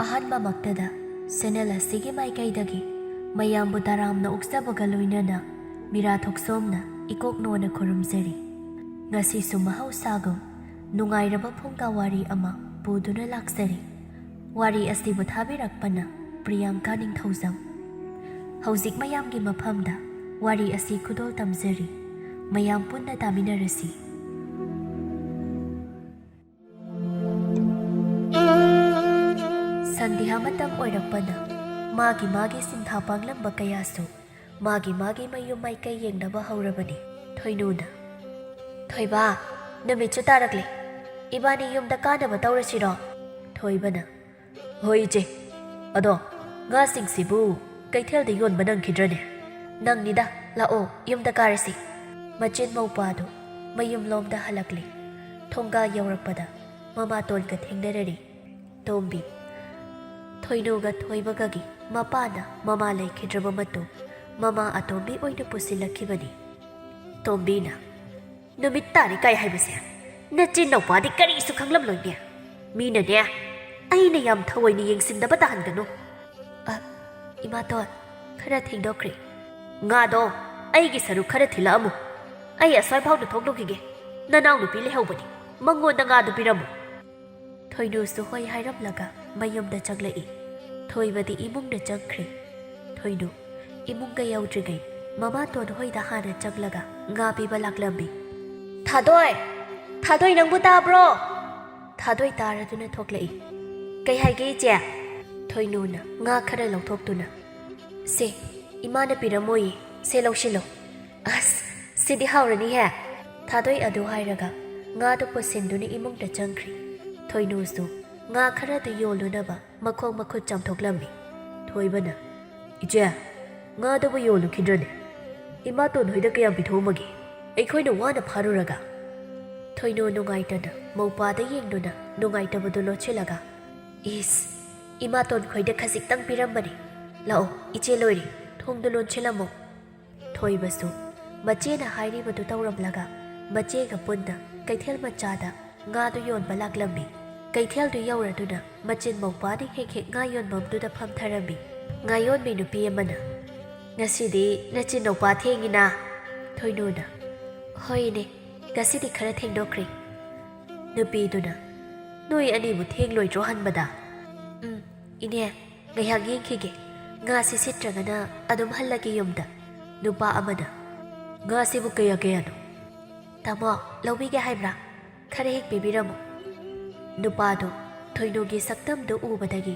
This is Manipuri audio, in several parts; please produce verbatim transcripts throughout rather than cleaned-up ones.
ꯑꯍꯥꯟꯕꯃꯛꯇꯗ ꯆꯦꯅꯦꯜ ꯑꯁꯤꯒꯤ ꯃꯥꯏꯀꯩꯗꯒꯤ ꯃꯌꯥꯝꯕꯨ ꯇꯔꯥꯝꯅ ꯑꯣꯛꯆꯕꯒ ꯂꯣꯏꯅꯅ ꯃꯤꯔꯥ ꯊꯣꯛꯁꯣꯝꯅ ꯏꯀꯣꯛ ꯅꯣꯟꯅ ꯈꯨꯔꯨꯝꯖꯔꯤ꯫ ꯉꯁꯤꯁꯨ ꯃꯍꯧꯁꯥꯒꯨꯝ ꯅꯨꯡꯉꯥꯏꯔꯕ ꯐꯨꯡꯒꯥ ꯋꯥꯔꯤ ꯑꯃ ꯄꯨꯗꯨꯅ ꯂꯥꯛꯆꯔꯤ꯫ ꯋꯥꯔꯤ ꯑꯁꯤꯕꯨ ꯊꯥꯕꯤꯔꯛꯄꯅ ꯄ꯭ꯔꯤꯌꯥꯡꯀꯥ ꯅꯤꯡꯊꯧꯖꯝ꯫ ꯍꯧꯖꯤꯛ ꯃꯌꯥꯝꯒꯤ ꯃꯐꯝꯗ ꯋꯥꯔꯤ ꯑꯁꯤ ꯈꯨꯗꯣꯜ ꯇꯝꯖꯔꯤ꯫ ꯃꯌꯥꯝ ꯄꯨꯟꯅ ꯇꯥꯃꯤꯟꯅꯔꯁꯤ꯫ ꯁꯟꯙ꯭ꯌꯥ ꯃꯇꯝ ꯑꯣꯏꯔꯛꯄꯅ ꯃꯥꯒꯤ ꯃꯥꯒꯤ ꯁꯤꯟꯊꯥ ꯄꯥꯡꯂꯝꯕ ꯀꯌꯥꯁꯨ ꯃꯥꯒꯤ ꯃꯥꯒꯤ ꯃꯌꯨꯝ ꯃꯥꯏꯀꯩ ꯌꯦꯡꯅꯕ ꯍꯧꯔꯕꯅꯤ꯫ ꯊꯣꯏꯅꯨꯅ, "ꯊꯣꯏꯕ, ꯅꯨꯃꯤꯠꯁꯨ ꯇꯥꯔꯛꯂꯦ, ꯏꯕꯥꯅꯤ ꯌꯨꯝꯗ ꯀꯥꯅꯕ ꯇꯧꯔꯁꯤꯔꯣ?" ꯊꯣꯏꯕꯅ, "ꯍꯣꯏ ꯏꯆꯦ, ꯑꯗꯣ ꯉꯥꯁꯤꯡꯁꯤꯕꯨ ꯀꯩꯊꯦꯜꯗ ꯌꯣꯟꯕ ꯅꯪꯈꯤꯗ꯭ꯔꯅꯦ?" "ꯅꯪꯅꯤꯗ, ꯂꯥꯛꯑꯣ, ꯌꯨꯝꯗ ꯀꯥꯔꯁꯤ꯫" ꯃꯆꯤꯟ ꯃꯧꯄꯥꯗꯨ ꯃꯌꯨꯝꯂꯣꯝꯗ ꯍꯜꯂꯛꯂꯦ꯫ ꯊꯣꯡꯒꯥ ꯌꯧꯔꯛꯄꯗ ꯃꯃꯥꯇꯣꯟꯒ ꯊꯦꯡꯅꯔꯔꯤ꯫ ꯇꯣꯝꯕꯤ꯫ ꯊꯣꯏꯅꯨꯒ ꯊꯣꯏꯕꯒꯒꯤ ꯃꯄꯥꯅ ꯃꯃꯥ ꯂꯩꯈꯤꯗ꯭ꯔꯕ ꯃꯇꯨꯡ ꯃꯃꯥ ꯑꯇꯣꯝꯕꯤ ꯑꯣꯏꯅ ꯄꯨꯁꯤꯜꯂꯛꯈꯤꯕꯅꯤ꯫ ꯇꯣꯝꯕꯤꯅ, "ꯅꯨꯃꯤꯠ ꯇꯥꯔꯦ ꯀꯥꯏ ꯍꯥꯏꯕꯁꯦ? ꯅꯆꯤꯟ ꯅꯧꯄꯥꯗꯤ ꯀꯔꯤꯁꯨ ꯈꯪꯂꯝꯂꯣꯏꯅꯦ꯫ ꯃꯤꯅꯅꯦ, ꯑꯩꯅ ꯌꯥꯝ ꯊꯑꯣꯏꯅ ꯌꯦꯡꯁꯤꯟꯗꯕ ꯇꯥꯍꯟꯒꯅꯨ꯫" "ꯑ, ꯏꯃꯥꯇꯣꯟ, ꯈꯔ ꯊꯦꯡꯗꯣꯛꯈ꯭ꯔꯦ꯫" "ꯉꯥꯗꯣ ꯑꯩꯒꯤ ꯁꯔꯨꯛ ꯈꯔ ꯊꯤꯜꯂꯛꯑꯝꯃꯨ꯫ ꯑꯩ ꯑꯁ꯭ꯋꯥꯏꯐꯥꯎꯗ ꯊꯣꯛꯂꯨꯈꯤꯒꯦ꯫ ꯅꯅꯥꯎꯅꯨꯄꯤ ꯂꯩꯍꯧꯕꯅꯤ, ꯃꯉꯣꯟꯗ ꯉꯥꯗꯨ ꯄꯤꯔꯝꯃꯨ꯫" ꯊꯣꯏꯅꯨꯁꯨ ꯍꯣꯏ ꯍꯥꯏꯔꯝꯂꯒ ꯃꯌꯨꯝꯗ ꯆꯪꯂꯛꯏ꯫ ꯊꯣꯏꯕꯗꯤ ꯏꯃꯨꯡꯗ ꯆꯪꯈ꯭ꯔꯦ꯫ ꯊꯣꯏꯅꯨ ꯏꯃꯨꯡꯒ ꯌꯧꯗ꯭ꯔꯤꯉꯩ ꯃꯃꯥꯇꯣꯟ ꯍꯣꯏꯗ ꯍꯥꯟꯅ ꯆꯪꯂꯒ ꯉꯥ ꯄꯤꯕ ꯂꯥꯛꯂꯝꯃꯤ꯫ "ꯊꯥꯗꯣꯏ! ꯊꯥꯗꯣꯏ, ꯅꯪꯕꯨ ꯇꯥꯕ꯭ꯔꯣ?" ꯊꯥꯗꯣꯏ ꯇꯥꯔꯗꯨꯅ ꯊꯣꯛꯂꯛꯏ꯫ "ꯀꯩ ꯍꯥꯏꯒꯦ, ꯏꯆꯦ?" ꯊꯣꯏꯅꯨꯅ ꯉꯥ ꯈꯔ ꯂꯧꯊꯣꯛꯇꯨꯅ, "ꯁꯦ, ꯏꯃꯥꯅ ꯄꯤꯔꯝꯃꯣꯌꯦ, ꯁꯦ, ꯂꯧꯁꯤꯜꯂꯣ꯫" "ꯑꯁ, ꯁꯤꯗꯤ ꯍꯥꯎꯔꯅꯤꯍꯦ!" ꯊꯥꯗꯣꯏ ꯑꯗꯨ ꯍꯥꯏꯔꯒ ꯉꯥꯗꯨ ꯄꯨꯁꯤꯟꯗꯨꯅ ꯏꯃꯨꯡꯗ ꯆꯪꯈ꯭ꯔꯤ꯫ ꯊꯣꯏꯅꯨꯁꯨ ꯉꯥ ꯈꯔꯗꯨ ꯌꯣꯜꯂꯨꯅꯕ ꯃꯈꯣꯡ ꯃꯈꯨꯠ ꯆꯥꯝꯊꯣꯛꯂꯝꯃꯤ꯫ ꯊꯣꯏꯕꯅ, "ꯏꯆꯦ, ꯉꯥꯗꯨꯕꯨ ꯌꯣꯜꯂꯨꯈꯤꯗ꯭ꯔꯅꯦ? ꯏꯃꯥꯇꯣꯟ ꯍꯣꯏꯗ ꯀꯌꯥꯝ ꯄꯤꯊꯣꯛꯑꯝꯃꯒꯦ? ꯑꯩꯈꯣꯏꯅ ꯋꯥꯅ ꯐꯥꯔꯨꯔꯒ?" ꯊꯣꯏꯅꯨ ꯅꯨꯡꯉꯥꯏꯇꯅ ꯃꯧꯄꯥꯗ ꯌꯦꯡꯗꯨꯅ ꯅꯨꯡꯉꯥꯏꯇꯕꯗꯨ ꯂꯣꯠꯁꯤꯜꯂꯒ, "ꯏꯁ, ꯏꯃꯥꯇꯣꯟ ꯈꯣꯏꯗ ꯈꯖꯤꯛꯇꯪ ꯄꯤꯔꯝꯕꯅꯤ꯫ ꯂꯥꯛꯑꯣ, ꯏꯆꯦ ꯂꯣꯏꯔꯦ, ꯊꯣꯡꯗꯨ ꯂꯣꯟꯁꯤꯜꯂꯝꯃꯣ꯫" ꯊꯣꯏꯕꯁꯨ ꯃꯆꯦꯅ ꯍꯥꯏꯔꯤꯕꯗꯨ ꯇꯧꯔꯝꯂꯒ ꯃꯆꯦꯒ ꯄꯨꯟꯅ ꯀꯩꯊꯦꯜ ꯃꯆꯥꯗ ꯉꯥꯗꯨ ꯌꯣꯟꯕ ꯂꯥꯛꯂꯝꯃꯤ꯫ ꯀꯩꯊꯦꯜꯗꯨ ꯌꯧꯔꯗꯨꯅ ꯃꯆꯤꯟ ꯃꯧꯄ꯭ꯋꯥꯅ ꯍꯦꯛ ꯍꯦꯛ ꯉꯥ ꯌꯣꯟꯐꯝꯗꯨꯗ ꯐꯝꯊꯔꯝꯃꯤ꯫ ꯉꯥ ꯌꯣꯟꯕꯤ ꯅꯨꯄꯤ ꯑꯃꯅ, "ꯉꯁꯤꯗꯤ ꯅꯆꯤꯟ ꯅꯧꯄ꯭ꯋꯥ ꯊꯦꯡꯉꯤꯅ?" ꯊꯣꯏꯅꯨꯅ, "ꯍꯣꯏ ꯏꯅꯦ, ꯉꯁꯤꯗꯤ ꯈꯔ ꯊꯦꯡꯗꯣꯛꯈ꯭ꯔꯦ꯫" ꯅꯨꯄꯤꯗꯨꯅ, "ꯅꯣꯏ ꯑꯅꯤꯕꯨ ꯊꯦꯡꯂꯣꯏꯗ꯭ꯔꯣ ꯍꯟꯕꯗ?" "ꯎꯝ, ꯏꯅꯦ, ꯉꯥꯏꯍꯥꯛ ꯌꯦꯡꯈꯤꯒꯦ, ꯉꯥꯁꯤ ꯁꯤꯠꯇ꯭ꯔꯒꯅ ꯑꯗꯨꯝ ꯍꯜꯂꯒꯦ ꯌꯨꯝꯗ꯫" ꯅꯨꯄꯥ ꯑꯃꯅ, "ꯉꯥꯁꯤꯕꯨ ꯀꯌꯥ ꯀꯌꯥꯅꯣ?" "ꯇꯥꯃꯣ, ꯂꯧꯕꯤꯒꯦ ꯍꯥꯏꯕ꯭ꯔꯥ? ꯈꯔ ꯍꯦꯛ ꯄꯤꯕꯤꯔꯝꯃꯨ꯫" ꯅꯨꯄꯥꯗꯨ ꯊꯣꯏꯅꯨꯒꯤ ꯁꯛꯇꯝꯗꯨ ꯎꯕꯗꯒꯤ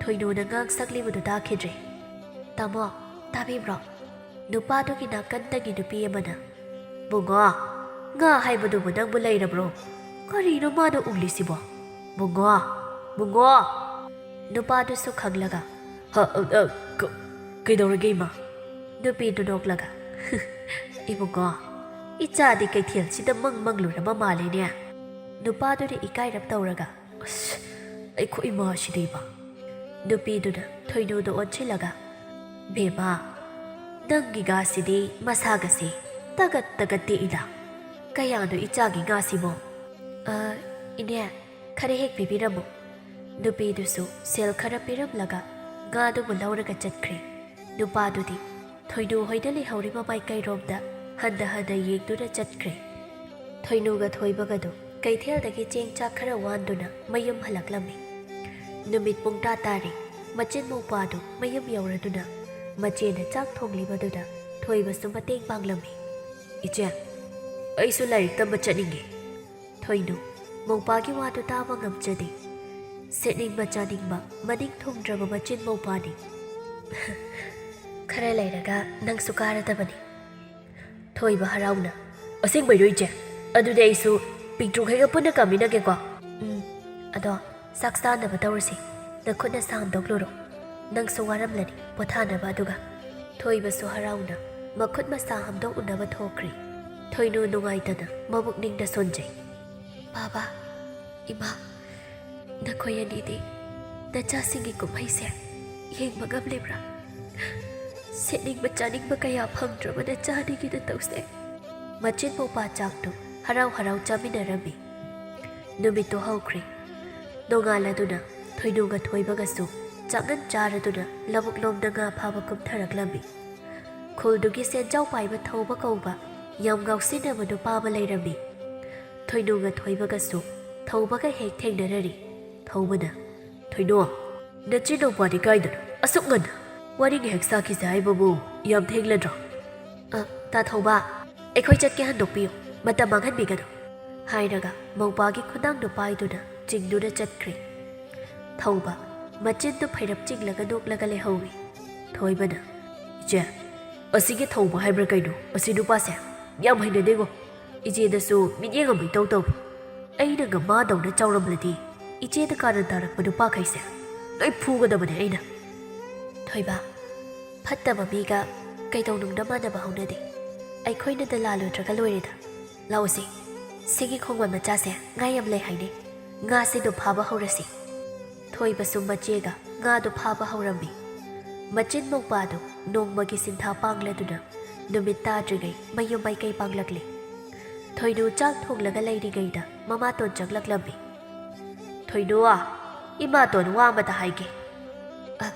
ꯊꯣꯏꯅꯨꯅ ꯉꯥꯡ ꯁꯛꯂꯤꯕꯗꯨ ꯇꯥꯈꯤꯗ꯭ꯔꯦ꯫ "ꯇꯥꯃꯣ, ꯇꯥꯕꯤꯕ꯭ꯔꯣ?" ꯅꯨꯄꯥꯗꯨꯒꯤ ꯅꯥꯀꯟꯗꯒꯤ ꯅꯨꯄꯤ ꯑꯃꯅ, "ꯕꯨꯡꯉꯣ, ꯉꯥ ꯍꯥꯏꯕꯗꯨꯕꯨ ꯅꯪꯕꯨ ꯂꯩꯔꯕ꯭ꯔꯣ? ꯀꯔꯤꯅꯣ ꯃꯥꯅ ꯎꯠꯂꯤꯁꯤꯕꯣ? ꯕꯨꯡꯉꯣ, ꯕꯨꯡꯉꯣ!" ꯅꯨꯄꯥꯗꯨꯁꯨ ꯈꯪꯂꯒ, "ꯍ, ꯑ, ꯑ, ꯀ-, ꯀꯩꯗꯧꯔꯒꯦ, ꯏꯃꯥ?" ꯅꯨꯄꯤꯗꯨ ꯅꯣꯛꯂꯒ, "ꯏꯕꯨꯡꯉꯣ, ꯏꯆꯥꯗꯤ ꯀꯩꯊꯦꯜꯁꯤꯗ ꯃꯪ ꯃꯪꯂꯨꯔꯕ ꯃꯥꯜꯂꯦꯅꯦ꯫" ꯅꯨꯄꯥꯗꯨꯅ ꯏꯀꯥꯏꯔꯞ ꯇꯧꯔꯒ, "ꯑꯁ, ꯑꯩꯈꯣꯏ ꯏꯃꯥꯁꯤꯗꯤꯕ!" ꯅꯨꯄꯤꯗꯨꯅ ꯊꯣꯏꯅꯨꯗ ꯑꯣꯟꯁꯤꯜꯂꯒ, "ꯕꯦꯝꯃ, ꯅꯪꯒꯤ ꯉꯥꯁꯤꯗꯤ ꯃꯁꯥꯒꯁꯤ ꯇꯒꯠ ꯇꯒꯠ ꯇꯦꯛꯏꯗ꯫ ꯀꯌꯥꯅꯣ ꯏꯆꯥꯒꯤ ꯉꯥꯁꯤꯕꯣ?" "ꯑ, ꯏꯅꯦ, ꯈꯔ ꯍꯦꯛ ꯄꯤꯕꯤꯔꯝꯃꯨ꯫" ꯅꯨꯄꯤꯗꯨꯁꯨ ꯁꯦꯜ ꯈꯔ ꯄꯤꯔꯝꯂꯒ ꯉꯥꯗꯨꯕꯨ ꯂꯧꯔꯒ ꯆꯠꯈ꯭ꯔꯦ꯫ ꯅꯨꯄꯥꯗꯨꯗꯤ ꯊꯣꯏꯅꯨ ꯍꯣꯏꯗ ꯂꯩꯍꯧꯔꯤꯕ ꯃꯥꯏꯀꯩꯔꯣꯝꯗ ꯍꯟꯗ ꯍꯟꯗ ꯌꯦꯡꯗꯨꯅ ꯆꯠꯈ꯭ꯔꯦ꯫ ꯊꯣꯏꯅꯨꯒ ꯊꯣꯏꯕꯒꯗꯨ ꯀꯩꯊꯦꯜꯗꯒꯤ ꯆꯦꯡ ꯆꯥꯛ ꯈꯔ ꯋꯥꯟꯗꯨꯅ ꯃꯌꯨꯝ ꯍꯜꯂꯛꯂꯝꯃꯤ꯫ ꯅꯨꯃꯤꯠ ꯄꯨꯡ ꯇꯔꯥ ꯇꯥꯔꯦ꯫ ꯃꯆꯤꯟ ꯃꯧꯄ꯭ꯋꯥꯗꯨ ꯃꯌꯨꯝ ꯌꯧꯔꯗꯨꯅ ꯃꯆꯦꯅ ꯆꯥꯛ ꯊꯣꯡꯂꯤꯕꯗꯨꯗ ꯊꯣꯏꯕꯁꯨ ꯃꯇꯦꯡ ꯄꯥꯡꯂꯝꯃꯤ꯫ "ꯏꯆꯦ, ꯑꯩꯁꯨ ꯂꯥꯏꯔꯤꯛ ꯇꯝꯕ ꯆꯠꯅꯤꯡꯉꯦ꯫" ꯊꯣꯏꯅꯨ ꯃꯧꯄ꯭ꯋꯥꯒꯤ ꯋꯥꯗꯨ ꯇꯥꯕ ꯉꯝꯖꯗꯦ꯫ ꯁꯦꯠꯅꯤꯡꯕ ꯆꯥꯅꯤꯡꯕ ꯃꯅꯤꯡ ꯊꯨꯡꯗ꯭ꯔꯕ ꯃꯆꯤꯟ ꯃꯧꯄ꯭ꯋꯥꯅꯤ꯫ "ꯈꯔ ꯂꯩꯔꯒ ꯅꯪꯁꯨ ꯀꯥꯔꯗꯕꯅꯤ꯫" ꯊꯣꯏꯕ ꯍꯔꯥꯎꯅ, "ꯑꯁꯦꯡꯕꯩꯔꯣ ꯏꯆꯦ? ꯑꯗꯨꯗꯤ ꯑꯩꯁꯨ ꯄꯤꯛꯇ꯭ꯔꯨꯈꯩꯒ ꯄꯨꯟꯅ ꯀꯥꯃꯤꯟꯅꯒꯦꯀꯣ?" "ꯎꯝ, ꯑꯗꯣ ꯆꯥꯛ ꯆꯥꯅꯕ ꯇꯧꯔꯁꯤ꯫ ꯅꯈꯨꯠ ꯅꯁꯥ ꯍꯥꯝꯗꯣꯛꯂꯨꯔꯣ꯫ ꯅꯪꯁꯨ ꯋꯥꯔꯝꯂꯅꯤ, ꯄꯣꯊꯥꯅꯕ ꯑꯗꯨꯒ꯫" ꯊꯣꯏꯕꯁꯨ ꯍꯔꯥꯎꯅ ꯃꯈꯨꯠ ꯃꯁꯥ ꯍꯥꯝꯗꯣꯛꯎꯅꯕ ꯊꯣꯛꯈ꯭ꯔꯦ꯫ ꯊꯣꯏꯅꯨ ꯅꯨꯡꯉꯥꯏꯇꯅ ꯃꯕꯨꯛꯅꯤꯡꯗ ꯁꯣꯟꯖꯩ꯫ "ꯕꯥꯕꯥ, ꯏꯃꯥ, ꯅꯈꯣꯏ ꯑꯅꯤꯗꯤ ꯅꯆꯥꯁꯤꯡꯒꯤ ꯀꯨꯝꯍꯩꯁꯦ ꯌꯦꯡꯕ ꯉꯝꯂꯤꯕ꯭ꯔꯥ? ꯁꯦꯠꯅꯤꯡꯕ ꯆꯥꯅꯤꯡꯕ ꯀꯌꯥ ꯐꯪꯗ꯭ꯔꯕ ꯅꯆꯥ ꯑꯅꯤꯒꯤꯗ ꯇꯧꯁꯦ꯫" ꯃꯆꯤꯟ ꯃꯧꯄ꯭ꯋꯥ ꯆꯥꯛꯇꯨ ꯍꯔꯥꯎ ꯍꯔꯥꯎ ꯆꯥꯃꯤꯟꯅꯔꯝꯃꯤ꯫ ꯅꯨꯃꯤꯠꯇꯨ ꯍꯧꯈ꯭ꯔꯦ꯫ ꯅꯣꯡꯉꯥꯜꯂꯗꯨꯅ ꯊꯣꯏꯅꯨꯒ ꯊꯣꯏꯕꯒꯁꯨ ꯆꯥꯛꯉꯟ ꯆꯥꯔꯗꯨꯅ ꯂꯧꯕꯨꯛꯂꯣꯝꯗ ꯉꯥ ꯐꯥꯕ ꯀꯨꯝꯊꯔꯛꯂꯝꯃꯤ꯫ ꯈꯨꯜꯗꯨꯒꯤ ꯁꯦꯟꯖꯥꯎ ꯄꯥꯏꯕ ꯊꯧꯕ ꯀꯧꯕ ꯌꯥꯝ ꯉꯥꯎꯁꯤꯟꯅꯕ ꯅꯨꯄꯥ ꯑꯃ ꯂꯩꯔꯝꯃꯤ꯫ ꯊꯣꯏꯅꯨꯒ ꯊꯣꯏꯕꯒꯁꯨ ꯊꯧꯕꯒ ꯍꯦꯛ ꯊꯦꯡꯅꯔꯔꯤ꯫ ꯊꯧꯕꯅ, "ꯊꯣꯏꯅꯨ, ꯅꯆꯤꯟ ꯅꯨꯄꯥꯗꯤ ꯀꯥꯏꯗꯅꯣ? ꯑꯁꯨꯛ ꯉꯟꯅ? ꯋꯥꯔꯤ ꯉꯥꯏꯍꯥꯛ ꯁꯥꯈꯤꯁꯦ ꯍꯥꯏꯕꯕꯨ ꯌꯥꯝ ꯊꯦꯡꯂꯗ꯭ꯔꯣ?" "ꯑ, ꯇꯥ ꯊꯧꯕ, ꯑꯩꯈꯣꯏ ꯆꯠꯀꯦ ꯍꯟꯗꯣꯛꯄꯤꯌꯨ, ꯃꯇꯝ ꯃꯥꯡꯍꯟꯕꯤꯒꯅꯨ," ꯍꯥꯏꯔꯒ ꯃꯧꯄꯥꯒꯤ ꯈꯨꯗꯥꯡꯗꯨ ꯄꯥꯏꯗꯨꯅ ꯆꯤꯡꯗꯨꯅ ꯆꯠꯈ꯭ꯔꯦ꯫ ꯊꯧꯕ ꯃꯆꯤꯟꯗꯨ ꯐꯩꯔꯞ ꯆꯤꯡꯂꯒ ꯅꯣꯛꯂꯒ ꯂꯩꯍꯧꯏ꯫ ꯊꯣꯏꯕꯅ, "ꯏꯆꯦ, ꯑꯁꯤꯒꯤ ꯊꯧꯕ ꯍꯥꯏꯕ꯭ꯔꯥ ꯀꯩꯅꯣ, ꯑꯁꯤ ꯅꯨꯄꯥꯁꯦ ꯌꯥꯝ ꯍꯩꯅꯗꯦꯉꯣ꯫ ꯏꯆꯦꯗꯁꯨ ꯃꯤꯠꯌꯦꯡ ꯑꯃ ꯏꯇꯧ ꯇꯧꯏ꯫ ꯑꯩꯅꯒ ꯃꯥꯗꯧꯅ ꯆꯥꯎꯔꯝꯂꯗꯤ ꯏꯆꯦꯗ ꯀꯥꯔꯟ ꯇꯥꯔꯛꯄ ꯅꯨꯄꯥꯈꯩꯁꯦ ꯂꯣꯏ ꯐꯨꯒꯗꯕꯅꯦ ꯑꯩꯅ꯫" "ꯊꯣꯏꯕ, ꯐꯠꯇꯕ ꯃꯤꯒ ꯀꯩꯗꯧꯅꯨꯡꯗ ꯃꯥꯟꯅꯕ ꯍꯧꯅꯗꯦ꯫ ꯑꯩꯈꯣꯏꯅꯗ ꯂꯥꯜꯂꯨꯗ꯭ꯔꯒ ꯂꯣꯏꯔꯦꯗ꯫ ꯂꯥꯛꯎꯁꯦ, ꯁꯤꯒꯤ ꯈꯣꯡꯕꯥꯟ ꯃꯆꯥꯁꯦ ꯉꯥ ꯌꯥꯝ ꯂꯩ ꯍꯥꯏꯅꯦ꯫ ꯉꯥꯁꯤꯗꯣ ꯐꯥꯕ ꯍꯧꯔꯁꯤ꯫" ꯊꯣꯏꯕꯁꯨ ꯃꯆꯦꯒ ꯉꯥꯗꯨ ꯐꯥꯕ ꯍꯧꯔꯝꯃꯤ꯫ ꯃꯆꯤꯟ ꯃꯧꯄꯥꯗꯨ ꯅꯣꯡꯃꯒꯤ ꯁꯤꯟꯊꯥ ꯄꯥꯡꯂꯗꯨꯅ ꯅꯨꯃꯤꯠ ꯇꯥꯗ꯭ꯔꯤꯉꯩ ꯃꯌꯨꯝ ꯃꯥꯏꯀꯩ ꯄꯥꯡꯂꯛꯂꯤ꯫ ꯊꯣꯏꯅꯨ ꯆꯥꯛ ꯊꯣꯡꯂꯒ ꯂꯩꯔꯤꯉꯩꯗ ꯃꯃꯥꯇꯣꯟ ꯆꯪꯂꯛꯂꯝꯃꯤ꯫ "ꯊꯣꯏꯅꯨ, ꯏꯃꯥꯇꯣꯟ ꯋꯥ ꯑꯃꯇ ꯍꯥꯏꯒꯦ꯫" "ꯑ,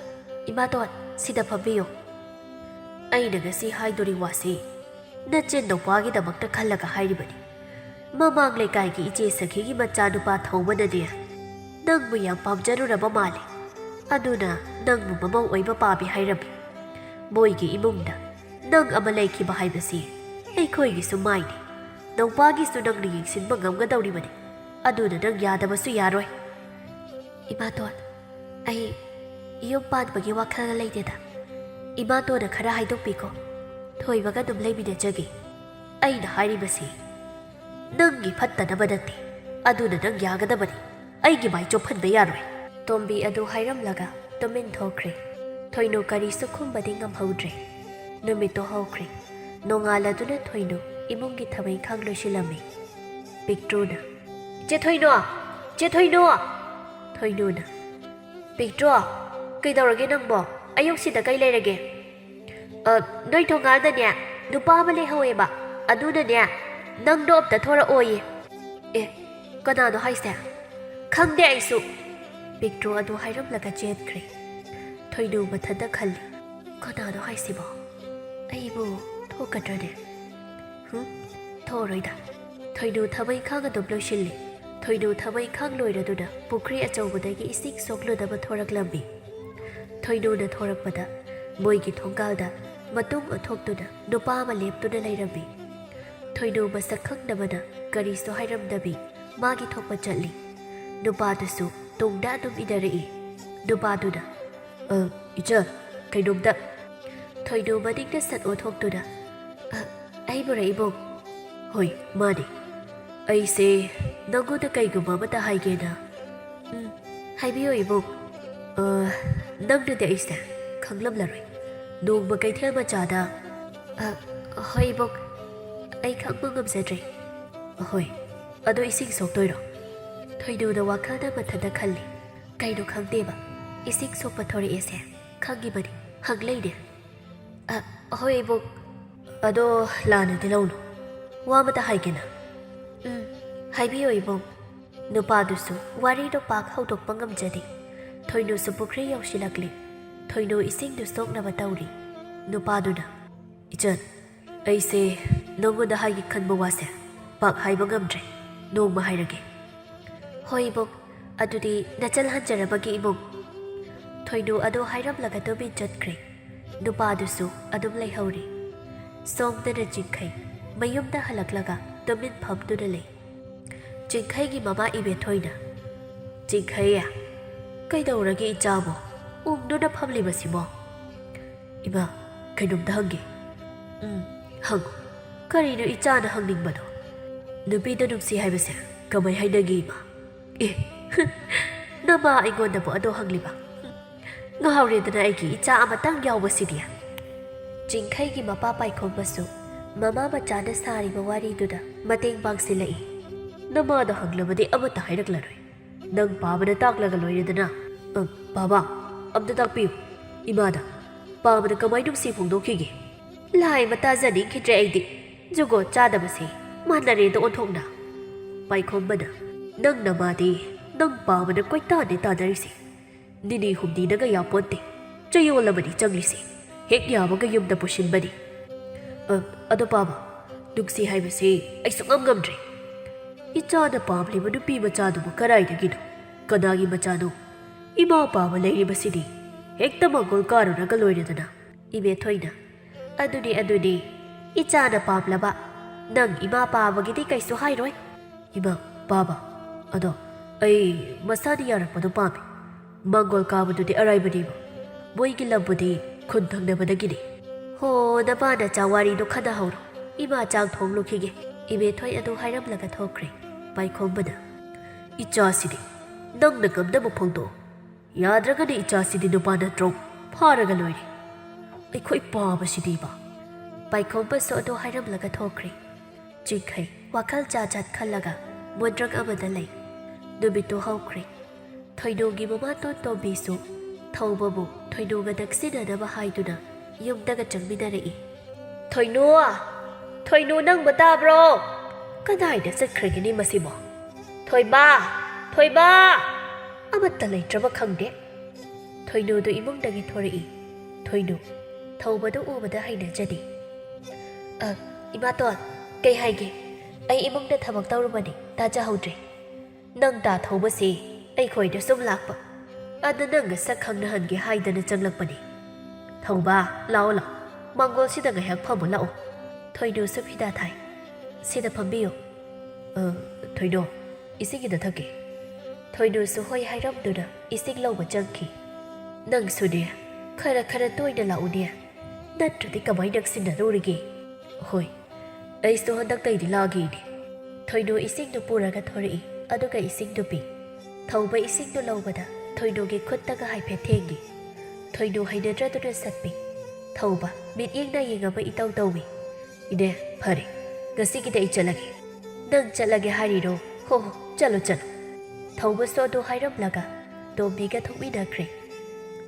ꯏꯃꯥꯇꯣꯟ, ꯁꯤꯗ ꯐꯝꯕꯤꯌꯨ꯫" "ꯑꯩꯅ ꯉꯁꯤ ꯍꯥꯏꯗꯣꯔꯤ ꯋꯥꯁꯤ ꯅꯆꯤꯟ ꯅꯨꯄꯥꯒꯤꯗꯃꯛꯇ ꯈꯜꯂꯒ ꯍꯥꯏꯔꯤꯕꯅꯤ꯫ ꯃꯃꯥꯡ ꯂꯩꯀꯥꯏꯒꯤ ꯏꯆꯦ ꯁꯈꯤꯒꯤ ꯃꯆꯥꯅꯨꯄꯥ ꯊꯧꯕꯅꯅꯦ, ꯅꯪꯕꯨ ꯌꯥꯝ ꯄꯥꯝꯖꯔꯨꯔꯕ ꯃꯥꯜꯂꯤ꯫ ꯑꯗꯨꯅ ꯅꯪꯕꯨ ꯃꯃꯧ ꯑꯣꯏꯕ ꯄꯥꯝꯃꯤ ꯍꯥꯏꯔꯝꯃꯤ꯫ ꯃꯣꯏꯒꯤ ꯏꯃꯨꯡꯗ ꯅꯪ ꯑꯃ ꯂꯩꯈꯤꯕ ꯍꯥꯏꯕꯁꯤ ꯑꯩꯈꯣꯏꯒꯤꯁꯨ ꯃꯥꯏꯅꯤ꯫ ꯅꯧꯄꯥꯒꯤꯁꯨ ꯅꯪꯅ ꯌꯦꯡꯁꯤꯟꯕ ꯉꯝꯒꯗꯧꯔꯤꯕꯅꯤ꯫ ꯑꯗꯨꯅ ꯅꯪ ꯌꯥꯗꯕꯁꯨ ꯌꯥꯔꯣꯏ꯫" "ꯏꯃꯥꯇꯣꯟ, ꯑꯩ ꯌꯨꯝ ꯄꯥꯟꯕꯒꯤ ꯋꯥꯈꯜꯒ ꯂꯩꯇꯦꯗ꯫ ꯏꯃꯥꯇꯣꯟꯅ ꯈꯔ ꯍꯥꯏꯗꯣꯛꯄꯤꯈꯣ꯫ ꯊꯣꯏꯕꯒ ꯑꯗꯨꯝ ꯂꯩꯃꯤꯟꯅꯖꯒꯦ꯫" "ꯑꯩꯅ ꯍꯥꯏꯔꯤꯕꯁꯤ ꯅꯪꯒꯤ ꯐꯠꯇꯅꯕ ꯅꯠꯇꯦ꯫ ꯑꯗꯨꯅ ꯅꯪ ꯌꯥꯒꯗꯕꯅꯤ꯫ ꯑꯩꯒꯤ ꯃꯥꯏ ꯆꯣꯞꯍꯟꯕ ꯌꯥꯔꯣꯏ꯫" ꯇꯣꯝꯕꯤ ꯑꯗꯨ ꯍꯥꯏꯔꯝꯂꯒ ꯇꯨꯃꯤꯟ ꯊꯣꯛꯈ꯭ꯔꯦ꯫ ꯊꯣꯏꯅꯨ ꯀꯔꯤꯁꯨ ꯈꯨꯝꯕꯗꯤ ꯉꯝꯍꯧꯗ꯭ꯔꯦ꯫ ꯅꯨꯃꯤꯠꯇꯨ ꯍꯧꯈ꯭ꯔꯦ꯫ ꯅꯣꯡꯉꯥꯜꯂꯗꯨꯅ ꯊꯣꯏꯅꯨ ꯏꯃꯨꯡꯒꯤ ꯊꯕꯛ ꯏꯪꯈꯥꯡ ꯂꯣꯏꯁꯤꯜꯂꯝꯃꯤ꯫ ꯄꯤꯛꯇ꯭ꯔꯨꯅ, "ꯆꯦ ꯊꯣꯏꯅꯨ! ꯆꯦ ꯊꯣꯏꯅꯨ!" ꯊꯣꯏꯅꯨꯅ, "ꯄꯤꯛꯇ꯭ꯔꯨ, ꯀꯩꯗꯧꯔꯒꯦ ꯅꯪꯕꯣ? ꯑꯌꯨꯛꯁꯤꯗ ꯀꯩ ꯂꯩꯔꯒꯦ?" "ꯑ, ꯅꯣꯏ ꯊꯣꯡꯒꯥꯟꯗꯅꯦ ꯅꯨꯄꯥ ꯑꯃ ꯂꯩꯍꯧꯋꯦꯕ, ꯑꯗꯨꯅꯅꯦ ꯅꯪꯗꯣ ꯑꯝꯇ ꯊꯣꯔꯛꯑꯣꯌꯦ꯫" "ꯑꯦ, ꯀꯅꯥꯅꯣ ꯍꯥꯏꯁꯦ? "ꯈꯪꯗꯦ ꯑꯩꯁꯨ!" ꯄꯤꯛꯇ꯭ꯔꯨ ꯑꯗꯨ ꯍꯥꯏꯔꯝꯂꯒ ꯆꯦꯟꯈ꯭ꯔꯦ꯫ ꯊꯣꯏꯅꯨ ꯃꯊꯟꯇ ꯈꯜꯂꯤ, "ꯀꯅꯥꯅꯣ ꯍꯥꯏꯁꯤꯕꯣ? ꯑꯩꯕꯨ ꯊꯣꯛꯀꯗ꯭ꯔꯅꯦ? ꯍꯨꯝ? ꯊꯣꯛꯑꯔꯣꯏꯗ꯫" ꯊꯣꯏꯅꯨ ꯊꯕꯛ ꯏꯪꯈꯥꯡ ꯑꯗꯨꯝ ꯂꯣꯏꯁꯤꯜꯂꯤ꯫ ꯊꯣꯏꯅꯨ ꯊꯕꯛ ꯏꯪꯈꯥꯡ ꯂꯣꯏꯔꯗꯨꯅ ꯄꯨꯈ꯭ꯔꯤ ꯑꯆꯧꯕꯗꯒꯤ ꯏꯁꯤꯡ ꯁꯣꯛꯂꯨꯅꯕ ꯊꯣꯔꯛꯂꯝꯃꯤ꯫ ꯊꯣꯏꯅꯨꯅ ꯊꯣꯔꯛꯄꯗ ꯃꯣꯏꯒꯤ ꯊꯣꯡꯒꯥꯜꯗ ꯃꯇꯨꯡ ꯑꯣꯟꯊꯣꯛꯇꯨꯅ ꯅꯨꯄꯥ ꯑꯃ ꯂꯦꯞꯇꯨꯅ ꯂꯩꯔꯝꯃꯤ꯫ ꯊꯣꯏꯅꯨ ꯃꯁꯛ ꯈꯪꯗꯕꯅ ꯀꯔꯤꯁꯨ ꯍꯥꯏꯔꯝꯗꯕꯤ ꯃꯥꯒꯤ ꯊꯣꯛꯄ ꯆꯠꯂꯤ꯫ ꯅꯨꯄꯥꯗꯨꯁꯨ ꯇꯨꯡꯗ ꯑꯗꯨꯝ ꯏꯟꯅꯔꯛꯏ꯫ ꯅꯨꯄꯥꯗꯨꯅ, "ꯑ, ꯏꯆꯟ, ꯀꯩꯅꯣꯝꯇ꯫" ꯊꯣꯏꯅꯨ ꯃꯅꯤꯡꯗ ꯁꯠ ꯑꯣꯟꯊꯣꯛꯇꯨꯅ, "ꯑ, ꯑꯩꯕꯨꯔ ꯏꯕꯨꯡ?" "ꯍꯣꯏ, ꯃꯥꯅꯦ꯫ ꯑꯩꯁꯦ ꯅꯪꯉꯣꯟꯗ ꯀꯩꯒꯨꯝꯕ ꯑꯃꯇ ꯍꯥꯏꯒꯦꯅ꯫" "ꯎꯝ, ꯍꯥꯏꯕꯤꯌꯨ ꯏꯕꯨꯡ꯫" "ꯑ, ꯅꯪꯅꯗꯤ ꯑꯩꯁꯦ ꯈꯪꯂꯝꯂꯔꯣꯏ꯫ ꯅꯣꯡꯃ ꯀꯩꯊꯦꯜ ꯃꯆꯥꯗ꯫" "ꯑ, ꯍꯣꯏ ꯏꯕꯨꯡ, ꯑꯩ ꯈꯪꯕ ꯉꯝꯖꯗ꯭ꯔꯦ꯫" "ꯍꯣꯏ, ꯑꯗꯣ ꯏꯁꯤꯡ ꯁꯣꯛꯇꯣꯏꯔꯣ?" ꯊꯣꯏꯅꯨꯅ ꯋꯥꯈꯜꯗ ꯃꯊꯟꯇ ꯈꯜꯂꯤ꯫ ꯀꯩꯅꯣ ꯈꯪꯗꯦꯕ, ꯏꯁꯤꯡ ꯁꯣꯛꯄ ꯊꯣꯔꯛꯑꯦꯁꯦ ꯈꯪꯉꯤꯕꯅꯤ, ꯍꯪꯂꯩꯅꯦ꯫ "ꯑ, ꯍꯣꯏ ꯏꯕꯨꯡ꯫" "ꯑꯗꯣ ꯂꯥꯟꯅꯗꯤ ꯂꯧꯅꯨ, ꯋꯥ ꯑꯃꯇ ꯍꯥꯏꯒꯦꯅ꯫" "ꯎꯝ, ꯍꯥꯏꯕꯤꯌꯨ ꯏꯕꯨꯡ꯫" ꯅꯨꯄꯥꯗꯨꯁꯨ ꯋꯥꯔꯤꯗꯣ ꯄꯥꯛ ꯍꯧꯗꯣꯛꯄ ꯉꯝꯖꯗꯦ꯫ ꯊꯣꯏꯅꯨꯁꯨ ꯄꯨꯈ꯭ꯔꯤ ꯌꯧꯁꯤꯜꯂꯛꯂꯤ꯫ ꯊꯣꯏꯅꯨ ꯏꯁꯤꯡꯗꯨ ꯁꯣꯛꯅꯕ ꯇꯧꯔꯤ꯫ ꯅꯨꯄꯥꯗꯨꯅ, "ꯏꯆꯟ, ꯑꯩꯁꯦ ꯅꯪꯉꯣꯟꯗ ꯍꯥꯏꯒꯦ ꯈꯟꯕ ꯋꯥꯁꯦ ꯄꯥꯛ ꯍꯥꯏꯕ ꯉꯝꯗ꯭ꯔꯦ꯫ ꯅꯣꯡꯃ ꯍꯥꯏꯔꯒꯦ꯫" "ꯍꯣꯏ ꯏꯕꯨꯡ, ꯑꯗꯨꯗꯤ ꯅꯆꯜ ꯍꯟꯖꯔꯕꯒꯦ ꯏꯕꯨꯡ꯫" ꯊꯣꯏꯅꯨ ꯑꯗꯨ ꯍꯥꯏꯔꯝꯂꯒ ꯇꯨꯃꯤꯟ ꯆꯠꯈ꯭ꯔꯦ꯫ ꯅꯨꯄꯥꯗꯨꯁꯨ ꯑꯗꯨꯝ ꯂꯩꯍꯧꯔꯤ꯫ ꯁꯣꯝꯗꯅ ꯆꯤꯡꯈꯩ ꯃꯌꯨꯝꯗ ꯍꯜꯂꯛꯂꯒ ꯇꯨꯃꯤꯟ ꯐꯝꯗꯨꯅ ꯂꯩ꯫ ꯆꯤꯡꯈꯩꯒꯤ ꯃꯃꯥ ꯏꯕꯦꯊꯣꯏꯅ, "ꯆꯤꯡꯈꯩ, ꯀꯩꯗꯧꯔꯒꯦ ꯏꯆꯥꯕꯨ ꯎꯪꯗꯨꯅ ꯐꯝꯂꯤꯕꯁꯤꯕꯣ?" "ꯏꯃꯥ, ꯀꯩꯅꯣꯝꯇ ꯍꯪꯒꯦ꯫" "ꯎꯝ, ꯍꯪꯉꯨ꯫ ꯀꯔꯤꯅꯣ ꯏꯆꯥꯅ ꯍꯪꯅꯤꯡꯕꯗꯣ? ꯅꯨꯄꯤꯗ ꯅꯨꯡꯁꯤ ꯍꯥꯏꯕꯁꯦ ꯀꯃꯥꯏ ꯍꯥꯏꯅꯒꯦ, ꯏꯃꯥ?" "ꯑꯦ, ꯅꯃꯥ ꯑꯩꯉꯣꯟꯗꯕꯨ ꯑꯗꯣ ꯍꯪꯂꯤꯕ? ꯉꯥꯎꯔꯦꯗꯅ ꯑꯩꯒꯤ ꯏꯆꯥ ꯑꯃꯇꯪ ꯌꯥꯎꯕꯁꯤꯗꯤ꯫" ꯆꯤꯡꯈꯩꯒꯤ ꯃꯄꯥ ꯄꯥꯏꯈꯣꯝꯕꯁꯨ ꯃꯃꯥ ꯃꯆꯥꯅ ꯁꯥꯔꯤꯕ ꯋꯥꯔꯤꯗꯨꯗ ꯃꯇꯦꯡ ꯄꯥꯡꯁꯤꯜꯂꯛꯏ꯫ "ꯅꯃꯥꯗ ꯍꯪꯂꯕꯗꯤ ꯑꯃꯠꯇ ꯍꯥꯏꯔꯛꯂꯔꯣꯏ꯫ ꯅꯪ ꯄꯥꯕꯅ ꯇꯥꯛꯂꯒ ꯂꯣꯏꯔꯦꯗꯅ꯫ ꯑ, ꯄꯥꯕ, ꯑꯝꯇ ꯇꯥꯛꯄꯤꯌꯨ ꯏꯃꯥꯗ꯫ ꯄꯥꯕꯗ ꯀꯃꯥꯏ ꯅꯨꯡꯁꯤ ꯐꯣꯡꯗꯣꯛꯈꯤꯒꯦ?" "ꯂꯥꯏꯃ ꯇꯥꯖꯅꯤꯡꯈꯤꯗ꯭ꯔꯦ ꯑꯩꯗꯤ꯫ ꯖꯨꯒꯣꯠ ꯆꯥꯗꯕꯁꯦ ꯃꯥꯟꯅꯔꯦꯗ ꯑꯣꯟꯊꯣꯛꯅ꯫" ꯄꯥꯏꯈꯣꯝꯕꯅ, "ꯅꯪ ꯅꯃꯥꯗꯤ ꯅꯪ ꯄꯥꯕꯅ ꯀꯣꯏꯇꯥꯅꯦ ꯇꯥꯅꯔꯤꯁꯦ꯫ ꯅꯤꯅꯤ ꯍꯨꯝꯅꯤꯅꯒ ꯌꯥꯄꯣꯟꯇꯦ꯫ ꯆꯌꯣꯜ ꯑꯃꯅꯤ ꯆꯪꯂꯤꯁꯦ꯫ ꯍꯦꯛ ꯌꯥꯕꯒ ꯌꯨꯝꯗ ꯄꯨꯁꯤꯟꯕꯅꯤ꯫ ꯑ, ꯑꯗꯣ ꯄꯥꯕ, ꯅꯨꯡꯁꯤ ꯍꯥꯏꯕꯁꯦ ꯑꯩ ꯁꯨꯛꯉꯝ ꯉꯝꯗ꯭ꯔꯦ꯫ ꯏꯆꯥꯅ ꯄꯥꯝꯂꯤꯕ ꯅꯨꯄꯤ ꯃꯆꯥꯗꯨꯕꯨ ꯀꯗꯥꯏꯗꯒꯤꯅꯣ? ꯀꯅꯥꯒꯤ ꯃꯆꯥꯅꯣ? ꯏꯃꯥ ꯄꯥꯕ ꯂꯩꯔꯤꯕꯁꯤꯗꯤ ꯍꯦꯛꯇ ꯃꯪꯒꯣꯜ ꯀꯥꯔꯨꯔꯒ ꯂꯣꯏꯔꯦꯗꯅ꯫ ꯏꯕꯦꯊꯣꯏꯅ, "ꯑꯗꯨꯅꯤ, ꯑꯗꯨꯅꯤ, ꯏꯆꯥꯅ ꯄꯥꯝꯂꯕ꯫ ꯅꯪ ꯏꯃꯥ ꯄꯥꯕꯒꯤꯗꯤ ꯀꯩꯁꯨ ꯍꯥꯏꯔꯣꯏ꯫" "ꯏꯃꯥ, ꯄꯥꯕ, ꯑꯗꯣ ꯑꯩ ꯃꯁꯥꯅ ꯌꯥꯔꯛꯄꯗꯣ ꯄꯥꯝꯃꯤ꯫ ꯃꯪꯒꯣꯜ ꯀꯥꯕꯗꯨꯗꯤ ꯑꯔꯥꯏꯕꯅꯦꯕ꯫ ꯃꯣꯏꯒꯤ ꯂꯝꯕꯨꯗꯤ ꯈꯨꯟ ꯊꯪꯅꯕꯗꯒꯤꯅꯤ꯫" "ꯍꯣ, ꯅꯄꯥ ꯅꯆꯥ ꯋꯥꯔꯤꯗꯣ ꯈꯟꯅꯍꯧꯔꯣ꯫ ꯏꯃꯥ ꯆꯥꯛ ꯊꯣꯡꯂꯨꯈꯤꯒꯦ꯫" ꯏꯕꯦꯊꯣꯏ ꯑꯗꯨ ꯍꯥꯏꯔꯝꯂꯒ ꯊꯣꯛꯈ꯭ꯔꯦ꯫ ꯄꯥꯏꯈꯣꯝꯕꯅ, "ꯏꯆꯥꯁꯤꯗꯤ ꯅꯪꯅ ꯉꯝꯅꯕ ꯐꯣꯡꯗꯣꯛꯑꯣ꯫ ꯌꯥꯗ꯭ꯔꯒꯅ ꯏꯆꯥꯁꯤꯗꯤ ꯅꯨꯄꯥ ꯅꯠꯇ꯭ꯔꯣ? ꯐꯥꯔꯒ ꯂꯣꯏꯔꯦ꯫ ꯑꯩꯈꯣꯏ ꯄꯥꯕꯁꯤꯗꯤꯕ꯫" ꯄꯥꯏꯈꯣꯝꯕꯁꯨ ꯑꯗꯨ ꯍꯥꯏꯔꯝꯂꯒ ꯊꯣꯛꯈ꯭ꯔꯦ꯫ ꯆꯤꯡꯈꯩ ꯋꯥꯈꯜ ꯖꯥꯠ ꯖꯥꯠ ꯈꯜꯂꯒ ꯃꯣꯟꯗ꯭ꯔꯛ ꯑꯃꯗ ꯂꯩ꯫ ꯅꯨꯃꯤꯠꯇꯨ ꯍꯧꯈ꯭ꯔꯦ꯫ ꯊꯣꯏꯅꯨꯒꯤ ꯃꯃꯥꯇꯣꯟ ꯇꯣꯝꯕꯤꯁꯨ ꯊꯧꯕꯕꯨ ꯊꯣꯏꯅꯨꯒ ꯅꯛꯁꯤꯟꯅꯅꯕ ꯍꯥꯏꯗꯨꯅ ꯌꯨꯝꯗꯒ ꯆꯪꯃꯤꯟꯅꯔꯛꯏ꯫ "ꯊꯣꯏꯅꯨ! ꯊꯣꯏꯅꯨ, ꯅꯪꯕꯨ ꯇꯥꯕ꯭ꯔꯣ? ꯀꯗꯥꯏꯗ ꯆꯠꯈ꯭ꯔꯒꯅꯤ ꯃꯁꯤꯕꯣ? ꯊꯣꯏꯕ! ꯊꯣꯏꯕ!" ꯑꯃꯠꯇ ꯂꯩꯇ꯭ꯔꯕ ꯈꯪꯗꯦ꯫ ꯊꯣꯏꯅꯨꯗꯨ ꯏꯃꯨꯡꯗꯒꯤ ꯊꯣꯔꯛꯏ꯫ ꯊꯣꯏꯅꯨ ꯊꯧꯕꯗꯨ ꯎꯕꯗ ꯍꯩꯅꯖꯗꯦ꯫ "ꯑ, ꯏꯃꯥꯇꯣꯟ, ꯀꯩ ꯍꯥꯏꯒꯦ? ꯑꯩ ꯏꯃꯨꯡꯗ ꯊꯕꯛ ꯇꯧꯔꯨꯕꯅꯤ, ꯇꯥꯖꯍꯧꯗ꯭ꯔꯦ꯫ ꯅꯪ ꯇꯥ ꯊꯧꯕꯁꯤ ꯑꯩꯈꯣꯏꯗ ꯁꯨꯝ ꯂꯥꯛꯄ꯫ ꯑꯗꯨ ꯅꯪꯒ ꯁꯛ ꯈꯪꯅꯍꯟꯒꯦ ꯍꯥꯏꯗꯅ ꯆꯪꯂꯛꯄꯅꯤ꯫ ꯊꯧꯕ, ꯂꯥꯛꯑꯣ, ꯂꯥꯛꯑꯣ꯫ ꯃꯪꯒꯣꯜꯁꯤꯗ ꯉꯥꯏꯍꯥꯛ ꯐꯝꯃꯨ ꯂꯥꯛꯑꯣ꯫" ꯊꯣꯏꯅꯨꯁꯨ ꯐꯤꯗꯥ ꯊꯥꯏ꯫ "ꯁꯤꯗ ꯐꯝꯕꯤꯌꯨ꯫" "ꯑ, ꯊꯣꯏꯅꯨ, ꯏꯁꯤꯡ ꯈꯤꯇ ꯊꯛꯀꯦ꯫" ꯊꯣꯏꯅꯨꯁꯨ ꯍꯣꯏ ꯍꯥꯏꯔꯝꯗꯨꯅ ꯏꯁꯤꯡ ꯂꯧꯕ ꯆꯪꯈꯤ꯫ "ꯅꯪꯁꯨꯅꯦ, ꯈꯔ ꯈꯔ ꯇꯣꯏꯅ ꯂꯥꯛꯎꯅꯦ꯫ ꯅꯠꯇ꯭ꯔꯗꯤ ꯀꯃꯥꯏ ꯅꯛꯁꯤꯟꯅꯗꯧꯔꯤꯒꯦ?" "ꯍꯣꯏ, ꯑꯩꯁꯨ ꯍꯟꯗꯛꯇꯩꯗꯤ ꯂꯥꯛꯑꯒꯦ ꯏꯅꯦ꯫" ꯊꯣꯏꯅꯨ ꯏꯁꯤꯡꯗꯨ ꯄꯨꯔꯒ ꯊꯣꯔꯛꯏ, ꯑꯗꯨꯒ ꯏꯁꯤꯡꯗꯨ ꯄꯤ꯫ ꯊꯧꯕ ꯏꯁꯤꯡꯗꯨ ꯂꯧꯕꯗ ꯊꯣꯏꯅꯨꯒꯤ ꯈꯨꯠꯇꯒ ꯍꯥꯏꯐꯦꯠ ꯊꯦꯡꯉꯤ꯫ ꯊꯣꯏꯅꯨ ꯍꯩꯅꯗ꯭ꯔꯗꯨꯅ ꯁꯠꯄꯤ꯫ ꯊꯧꯕ ꯃꯤꯠꯌꯦꯡ ꯅꯥꯌꯦꯡ ꯑꯃ ꯏꯇꯧ ꯇꯧꯏ꯫ "ꯏꯅꯦ, ꯐꯔꯦ, ꯉꯁꯤꯒꯤꯗꯤ ꯑꯩ ꯆꯠꯂꯒꯦ꯫" "ꯅꯪ ꯆꯠꯂꯒꯦ ꯍꯥꯏꯔꯤꯔꯣ? ꯍꯣ ꯍꯣ, ꯆꯠꯂꯣ ꯆꯠꯂꯣ꯫" ꯊꯧꯕꯁꯨ ꯑꯗꯨ ꯍꯥꯏꯔꯝꯂꯒ ꯇꯣꯝꯕꯤꯒ ꯊꯣꯛꯃꯤꯟꯅꯈ꯭ꯔꯦ꯫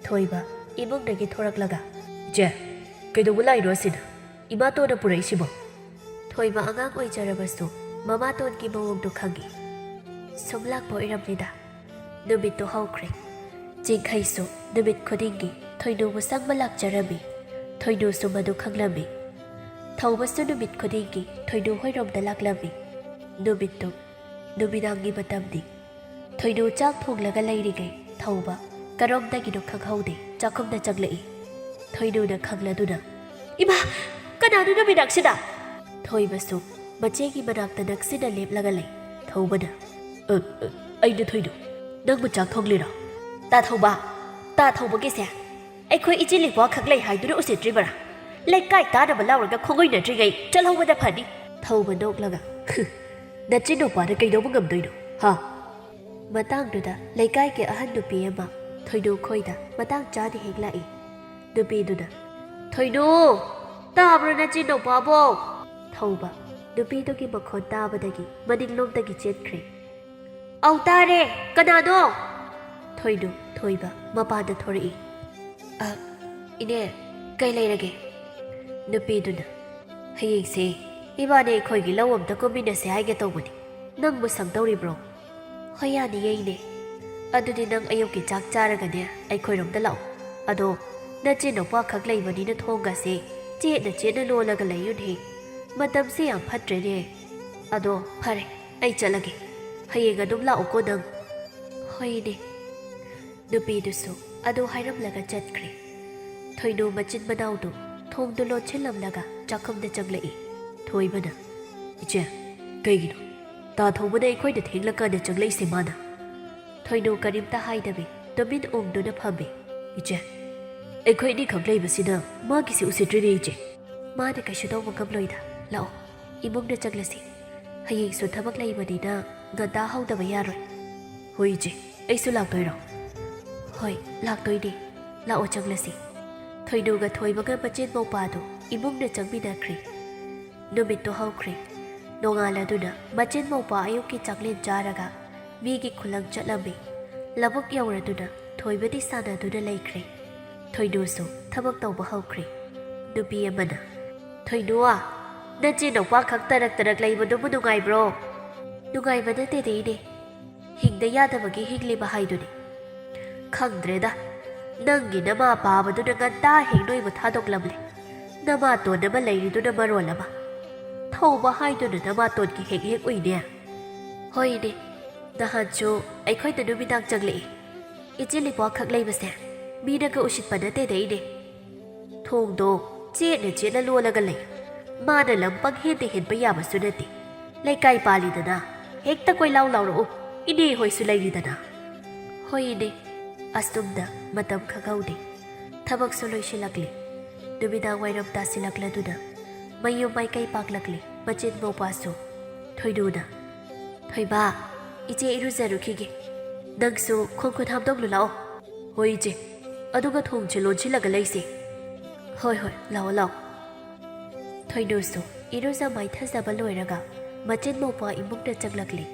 ꯊꯣꯏꯕ ꯏꯃꯨꯡꯗꯒꯤ ꯊꯣꯔꯛꯂꯒ, "ꯏꯆꯦ, ꯀꯩꯗꯧꯕ ꯂꯥꯛꯏꯅꯣ ꯑꯁꯤꯅ? ꯏꯃꯥꯇꯣꯟꯅ ꯄꯨꯔꯛꯏꯁꯤꯕꯣ?" ꯊꯣꯏꯕ ꯑꯉꯥꯡ ꯑꯣꯏꯖꯔꯕꯁꯨ ꯃꯃꯥꯇꯣꯟꯒꯤ ꯃꯑꯣꯡꯗꯨ ꯈꯪꯏ꯫ ꯁꯨꯝ ꯂꯥꯛꯄ ꯑꯣꯏꯔꯝꯂꯤꯗ꯫ ꯅꯨꯃꯤꯠꯇꯨ ꯍꯧꯈ꯭ꯔꯦ꯫ ꯆꯤꯡꯈꯩꯁꯨ ꯅꯨꯃꯤꯠ ꯈꯨꯗꯤꯡꯒꯤ ꯊꯣꯏꯅꯨꯕꯨ ꯆꯪꯕ ꯂꯥꯛꯆꯔꯝꯃꯤ꯫ ꯊꯣꯏꯅꯨꯁꯨ ꯃꯗꯨ ꯈꯪꯂꯝꯃꯤ꯫ ꯊꯧꯕꯁꯨ ꯅꯨꯃꯤꯠ ꯈꯨꯗꯤꯡꯒꯤ ꯊꯣꯏꯅꯨ ꯍꯣꯏꯔꯣꯝꯗ ꯂꯥꯛꯂꯝꯃꯤ꯫ ꯅꯨꯃꯤꯠꯇꯨ ꯅꯨꯃꯤꯗꯥꯡꯒꯤ ꯃꯇꯝꯅꯤ꯫ ꯊꯣꯏꯅꯨ ꯆꯥꯛ ꯊꯣꯡꯂꯒ ꯂꯩꯔꯤꯉꯩ ꯊꯧꯕ ꯀꯔꯣꯝꯗꯒꯤꯅꯣ ꯈꯪꯍꯧꯗꯦ ꯆꯥꯛꯈꯨꯝꯗ ꯆꯪꯂꯛꯏ꯫ ꯊꯣꯏꯅꯨꯅ ꯈꯪꯂꯗꯨꯅ, "ꯏꯃꯥ, ꯀꯅꯥꯅꯣ ꯅꯨꯃꯤꯗꯥꯡꯁꯤꯗ?" ꯊꯣꯏꯕꯁꯨ ꯃꯆꯦꯒꯤ ꯃꯅꯥꯛꯇ ꯅꯛꯁꯤꯟꯅ ꯂꯦꯞꯂꯒ ꯂꯩ꯫ ꯊꯧꯕꯅ, "ꯑ, ꯑ, ꯑꯩꯅ ꯊꯣꯏꯅꯨ, ꯅꯪꯕꯨ ꯆꯥꯛ ꯊꯣꯡꯂꯤꯔꯣ?" "ꯇꯥ ꯊꯧꯕ, ꯇꯥ ꯊꯧꯕꯒꯤꯁꯦ ꯑꯩꯈꯣꯏ ꯏꯆꯦ ꯂꯤꯛꯄꯥ ꯈꯛ ꯂꯩ ꯍꯥꯏꯗꯨꯅ ꯎꯁꯤꯠꯇ꯭ꯔꯤꯕꯔꯥ? ꯂꯩꯀꯥꯏ ꯇꯥꯅꯕ ꯂꯥꯎꯔꯒ ꯈꯣꯡꯉꯩꯅꯗ꯭ꯔꯤꯉꯩ ꯆꯠꯍꯧꯕꯗ ꯐꯅꯤ꯫" ꯊꯧꯕ ꯅꯣꯛꯂꯒ, "ꯅꯆꯤꯟ ꯅꯨꯄꯥꯅ ꯀꯩꯗꯧꯕ ꯉꯝꯗꯣꯏꯅꯣ, ꯍꯥ?" ꯃꯇꯥꯡꯗꯨꯗ ꯂꯩꯀꯥꯏꯒꯤ ꯑꯍꯟ ꯅꯨꯄꯤ ꯑꯃ ꯊꯣꯏꯅꯨ ꯈꯣꯏꯗ ꯃꯇꯥꯡ ꯆꯥꯅ ꯍꯦꯛ ꯂꯥꯛꯏ꯫ ꯅꯨꯄꯤꯗꯨꯅ, "ꯊꯣꯏꯅꯨ, ꯇꯥꯕ꯭ꯔꯣ ꯅꯆꯤꯟ ꯅꯨꯄꯥꯕꯣ?" ꯊꯧꯕ ꯅꯨꯄꯤꯗꯨꯒꯤ ꯃꯈꯣꯟ ꯇꯥꯕꯗꯒꯤ ꯃꯅꯤꯡꯂꯣꯝꯗꯒꯤ ꯆꯦꯟꯈ꯭ꯔꯦ꯫ "ꯑꯧ, ꯇꯥꯔꯦ꯫ ꯀꯅꯥꯅꯣ?" ꯊꯣꯏꯅꯨ ꯊꯣꯏꯕ ꯃꯄꯥꯟꯗ ꯊꯣꯔꯛꯏ꯫ "ꯑ, ꯏꯅꯦ, ꯀꯩ ꯂꯩꯔꯒꯦ?" ꯅꯨꯄꯤꯗꯨꯅ, "ꯍꯌꯦꯡꯁꯦ ꯏꯕꯥꯅꯤ ꯑꯩꯈꯣꯏꯒꯤ ꯂꯧ ꯑꯝꯇ ꯀꯨꯝꯃꯤꯟꯅꯁꯦ ꯍꯥꯏꯒꯦ ꯇꯧꯕꯅꯤ꯫ ꯅꯪꯕꯨ ꯁꯪꯗꯧꯔꯤꯕ꯭ꯔꯣ?" "ꯍꯣꯏ, ꯌꯥꯅꯤꯌꯦ, ꯏꯅꯦ꯫ ꯑꯗꯨꯗꯤ ꯅꯪ ꯑꯌꯨꯛꯀꯤ ꯆꯥꯛ ꯆꯥꯔꯒꯅꯦ ꯑꯩꯈꯣꯏꯔꯣꯝꯗ ꯂꯥꯛꯑꯣ꯫ ꯑꯗꯣ ꯅꯆꯤꯟ ꯅꯨꯄꯥ ꯈꯛ ꯂꯩꯕꯅꯤꯅ ꯊꯣꯡꯒꯁꯦ ꯆꯦꯠꯅ ꯆꯦꯠꯅ ꯂꯣꯜꯂꯒ ꯂꯩꯌꯨꯅꯦ꯫ ꯃꯇꯝꯁꯦ ꯌꯥꯝ ꯐꯠꯇ꯭ꯔꯦꯅꯦ꯫ ꯑꯗꯣ ꯐꯔꯦ, ꯑꯩ ꯆꯠꯂꯒꯦ꯫ ꯍꯌꯦꯡ ꯑꯗꯨꯝ ꯂꯥꯛꯎꯀꯣ ꯅꯪ꯫" "ꯍꯣꯏꯅꯦ꯫" ꯅꯨꯄꯤꯗꯨꯁꯨ ꯑꯗꯨ ꯍꯥꯏꯔꯝꯂꯒ ꯆꯠꯈ꯭ꯔꯦ꯫ ꯊꯣꯏꯅꯨ ꯃꯆꯤꯟ ꯃꯅꯥꯎꯗꯨ ꯊꯣꯡꯗꯨ ꯂꯣꯟꯁꯤꯜꯂꯝꯂꯒ ꯆꯥꯛꯈꯨꯝꯗ ꯆꯪꯂꯛꯏ꯫ ꯊꯣꯏꯕꯅ, "ꯏꯆꯦ, ꯀꯩꯒꯤꯅꯣ ꯇꯥ ꯊꯧꯕꯅ ꯑꯩꯈꯣꯏꯗ ꯊꯦꯡꯂꯀꯥꯟꯗ ꯆꯪꯂꯛꯏꯁꯦ ꯃꯥꯅ?" ꯊꯣꯏꯅꯨ ꯀꯔꯤꯝꯇ ꯍꯥꯏꯗꯕꯤ ꯇꯨꯃꯤꯟ ꯎꯪꯗꯨꯅ ꯐꯝꯃꯤ꯫ "ꯏꯆꯦ, ꯑꯩꯈꯣꯏ ꯑꯅꯤꯈꯛ ꯂꯩꯕꯁꯤꯗ ꯃꯥꯒꯤꯁꯤ ꯎꯁꯤꯠꯇ꯭ꯔꯤꯅꯦ, ꯏꯆꯦ꯫" "ꯃꯥꯅ ꯀꯩꯁꯨ ꯇꯧꯕ ꯉꯝꯂꯣꯏꯗ꯫ ꯂꯥꯛꯑꯣ, ꯏꯃꯨꯡꯗ ꯆꯪꯂꯁꯤ꯫ ꯍꯌꯦꯡꯁꯨ ꯊꯕꯛ ꯂꯩꯕꯅꯤꯅ ꯉꯟꯇꯥ ꯍꯧꯗꯕ ꯌꯥꯔꯣꯏ꯫" "ꯍꯣꯏ ꯏꯆꯦ, ꯑꯩꯁꯨ ꯂꯥꯛꯇꯣꯏꯔꯣ?" "ꯍꯣꯏ, ꯂꯥꯛꯇꯣꯏꯅꯦ꯫ ꯂꯥꯛꯑꯣ, ꯆꯪꯂꯁꯤ꯫" ꯊꯣꯏꯅꯨꯒ ꯊꯣꯏꯕꯒ ꯃꯆꯦꯟ ꯃꯧꯄꯥꯗꯨ ꯏꯃꯨꯡꯗ ꯆꯪꯃꯤꯟꯅꯈ꯭ꯔꯦ꯫ ꯅꯨꯃꯤꯠꯇꯨ ꯍꯧꯈ꯭ꯔꯦ꯫ ꯅꯣꯡꯉꯥꯜꯂꯗꯨꯅ ꯃꯆꯦꯟ ꯃꯧꯄꯥ ꯑꯌꯨꯛꯀꯤ ꯆꯥꯛꯂꯦꯟ ꯆꯥꯔꯒ ꯃꯤꯒꯤ ꯈꯨꯂꯪ ꯆꯠꯂꯝꯃꯤ꯫ ꯂꯧꯕꯨꯛ ꯌꯧꯔꯗꯨꯅ ꯊꯣꯏꯕꯗꯤ ꯁꯥꯟꯅꯗꯨꯅ ꯂꯩꯈ꯭ꯔꯦ꯫ ꯊꯣꯏꯅꯨꯁꯨ ꯊꯕꯛ ꯇꯧꯕ ꯍꯧꯈ꯭ꯔꯦ꯫ ꯅꯨꯄꯤ ꯑꯃꯅ, "ꯊꯣꯏꯅꯨ, ꯅꯆꯦ ꯅꯨꯄꯥ ꯈꯛ ꯇꯔꯛ ꯇꯔꯛ ꯂꯩꯕꯗꯨꯕꯨ ꯅꯨꯡꯉꯥꯏꯕ꯭ꯔꯣ?" "ꯅꯨꯡꯉꯥꯏꯕ ꯅꯠꯇꯦꯗ, ꯏꯅꯦ꯫ ꯍꯤꯡꯗ ꯌꯥꯗꯕꯒꯤ ꯍꯤꯡꯂꯤꯕ ꯍꯥꯏꯗꯨꯅꯤ꯫ ꯈꯪꯗ꯭ꯔꯦꯗ, ꯅꯪꯒꯤ ꯅꯃꯥ ꯄꯥꯕꯗꯨꯅ ꯉꯟꯇꯥ ꯍꯦꯛ ꯅꯣꯏꯕꯨ ꯊꯥꯗꯣꯛꯂꯝꯂꯦ꯫ ꯅꯃꯥ ꯇꯣꯟꯅꯕ ꯂꯩꯔꯤꯗꯨꯅ ꯃꯔꯣꯜ ꯑꯃ꯫ ꯊꯧꯕ ꯍꯥꯏꯗꯨꯅ ꯅꯃꯥꯇꯣꯟꯒꯤ ꯍꯦꯛ ꯍꯦꯛ ꯎꯏꯅꯦ꯫ ꯍꯣꯏꯅꯦ, ꯅꯍꯥꯟꯁꯨ ꯑꯩꯈꯣꯏꯗ ꯅꯨꯃꯤꯗꯥꯡ ꯆꯪꯂꯛꯏ꯫ ꯏꯆꯦ ꯂꯤꯄꯥꯈꯛ ꯂꯩꯕꯁꯦ ꯃꯤꯅꯒ ꯎꯁꯤꯠꯄ ꯅꯠꯇꯦꯗ ꯏꯅꯦ꯫ ꯊꯣꯡꯗꯣ ꯆꯦꯠꯅ ꯆꯦꯠꯅ ꯂꯣꯜꯂꯒ ꯂꯩ꯫ ꯃꯥꯅ ꯂꯝ ꯄꯪꯍꯦꯟꯗ ꯍꯦꯟꯕ ꯌꯥꯕꯁꯨ ꯅꯠꯇꯦ꯫ ꯂꯩꯀꯥꯏ ꯄꯥꯜꯂꯤꯗꯅ ꯍꯦꯛꯇ ꯀꯣꯏꯂꯥꯎ ꯂꯥꯎꯔꯛꯎ, ꯏꯅꯦ ꯍꯣꯏꯁꯨ ꯂꯩꯔꯤꯗꯅ꯫ ꯍꯣꯏ ꯏꯅꯦ, ꯑꯁꯨꯝꯅ ꯃꯇꯝ ꯈꯪꯍꯧꯗꯦ꯫ ꯊꯕꯛꯁꯨ ꯂꯣꯏꯁꯤꯜꯂꯛꯂꯤ꯫ ꯅꯨꯃꯤꯗꯥꯡ ꯋꯥꯏꯔꯝ ꯇꯥꯁꯤꯜꯂꯛꯂꯗꯨꯅ ꯃꯌꯨꯝ ꯃꯥꯏꯀꯩ ꯄꯥꯛꯂꯛꯂꯤ꯫ ꯃꯆꯤꯟ ꯃꯧꯄꯥꯁꯨ꯫ ꯊꯣꯏꯅꯨꯅ, "ꯊꯣꯏꯕ, ꯏꯆꯦ ꯏꯔꯨꯖꯔꯨꯈꯤꯒꯦ꯫ ꯅꯪꯁꯨ ꯈꯣꯡ ꯈꯨꯠ ꯍꯥꯝꯗꯣꯛꯂꯨ ꯂꯥꯛꯑꯣ꯫" "ꯍꯣꯏ ꯏꯆꯦ, ꯑꯗꯨꯒ ꯊꯣꯡꯁꯦ ꯂꯣꯟꯁꯤꯜꯂꯒ ꯂꯩꯁꯦ꯫" "ꯍꯣꯏ ꯍꯣꯏ, ꯂꯥꯛꯑꯣ ꯂꯥꯛꯑꯣ꯫" ꯊꯣꯏꯅꯨꯁꯨ ꯏꯔꯨꯖ ꯃꯥꯏꯊꯖꯕ ꯂꯣꯏꯔꯒ ꯃꯆꯤꯟ ꯃꯧꯄꯥ ꯏꯃꯨꯡꯗ ꯆꯪꯂꯛꯂꯤ꯫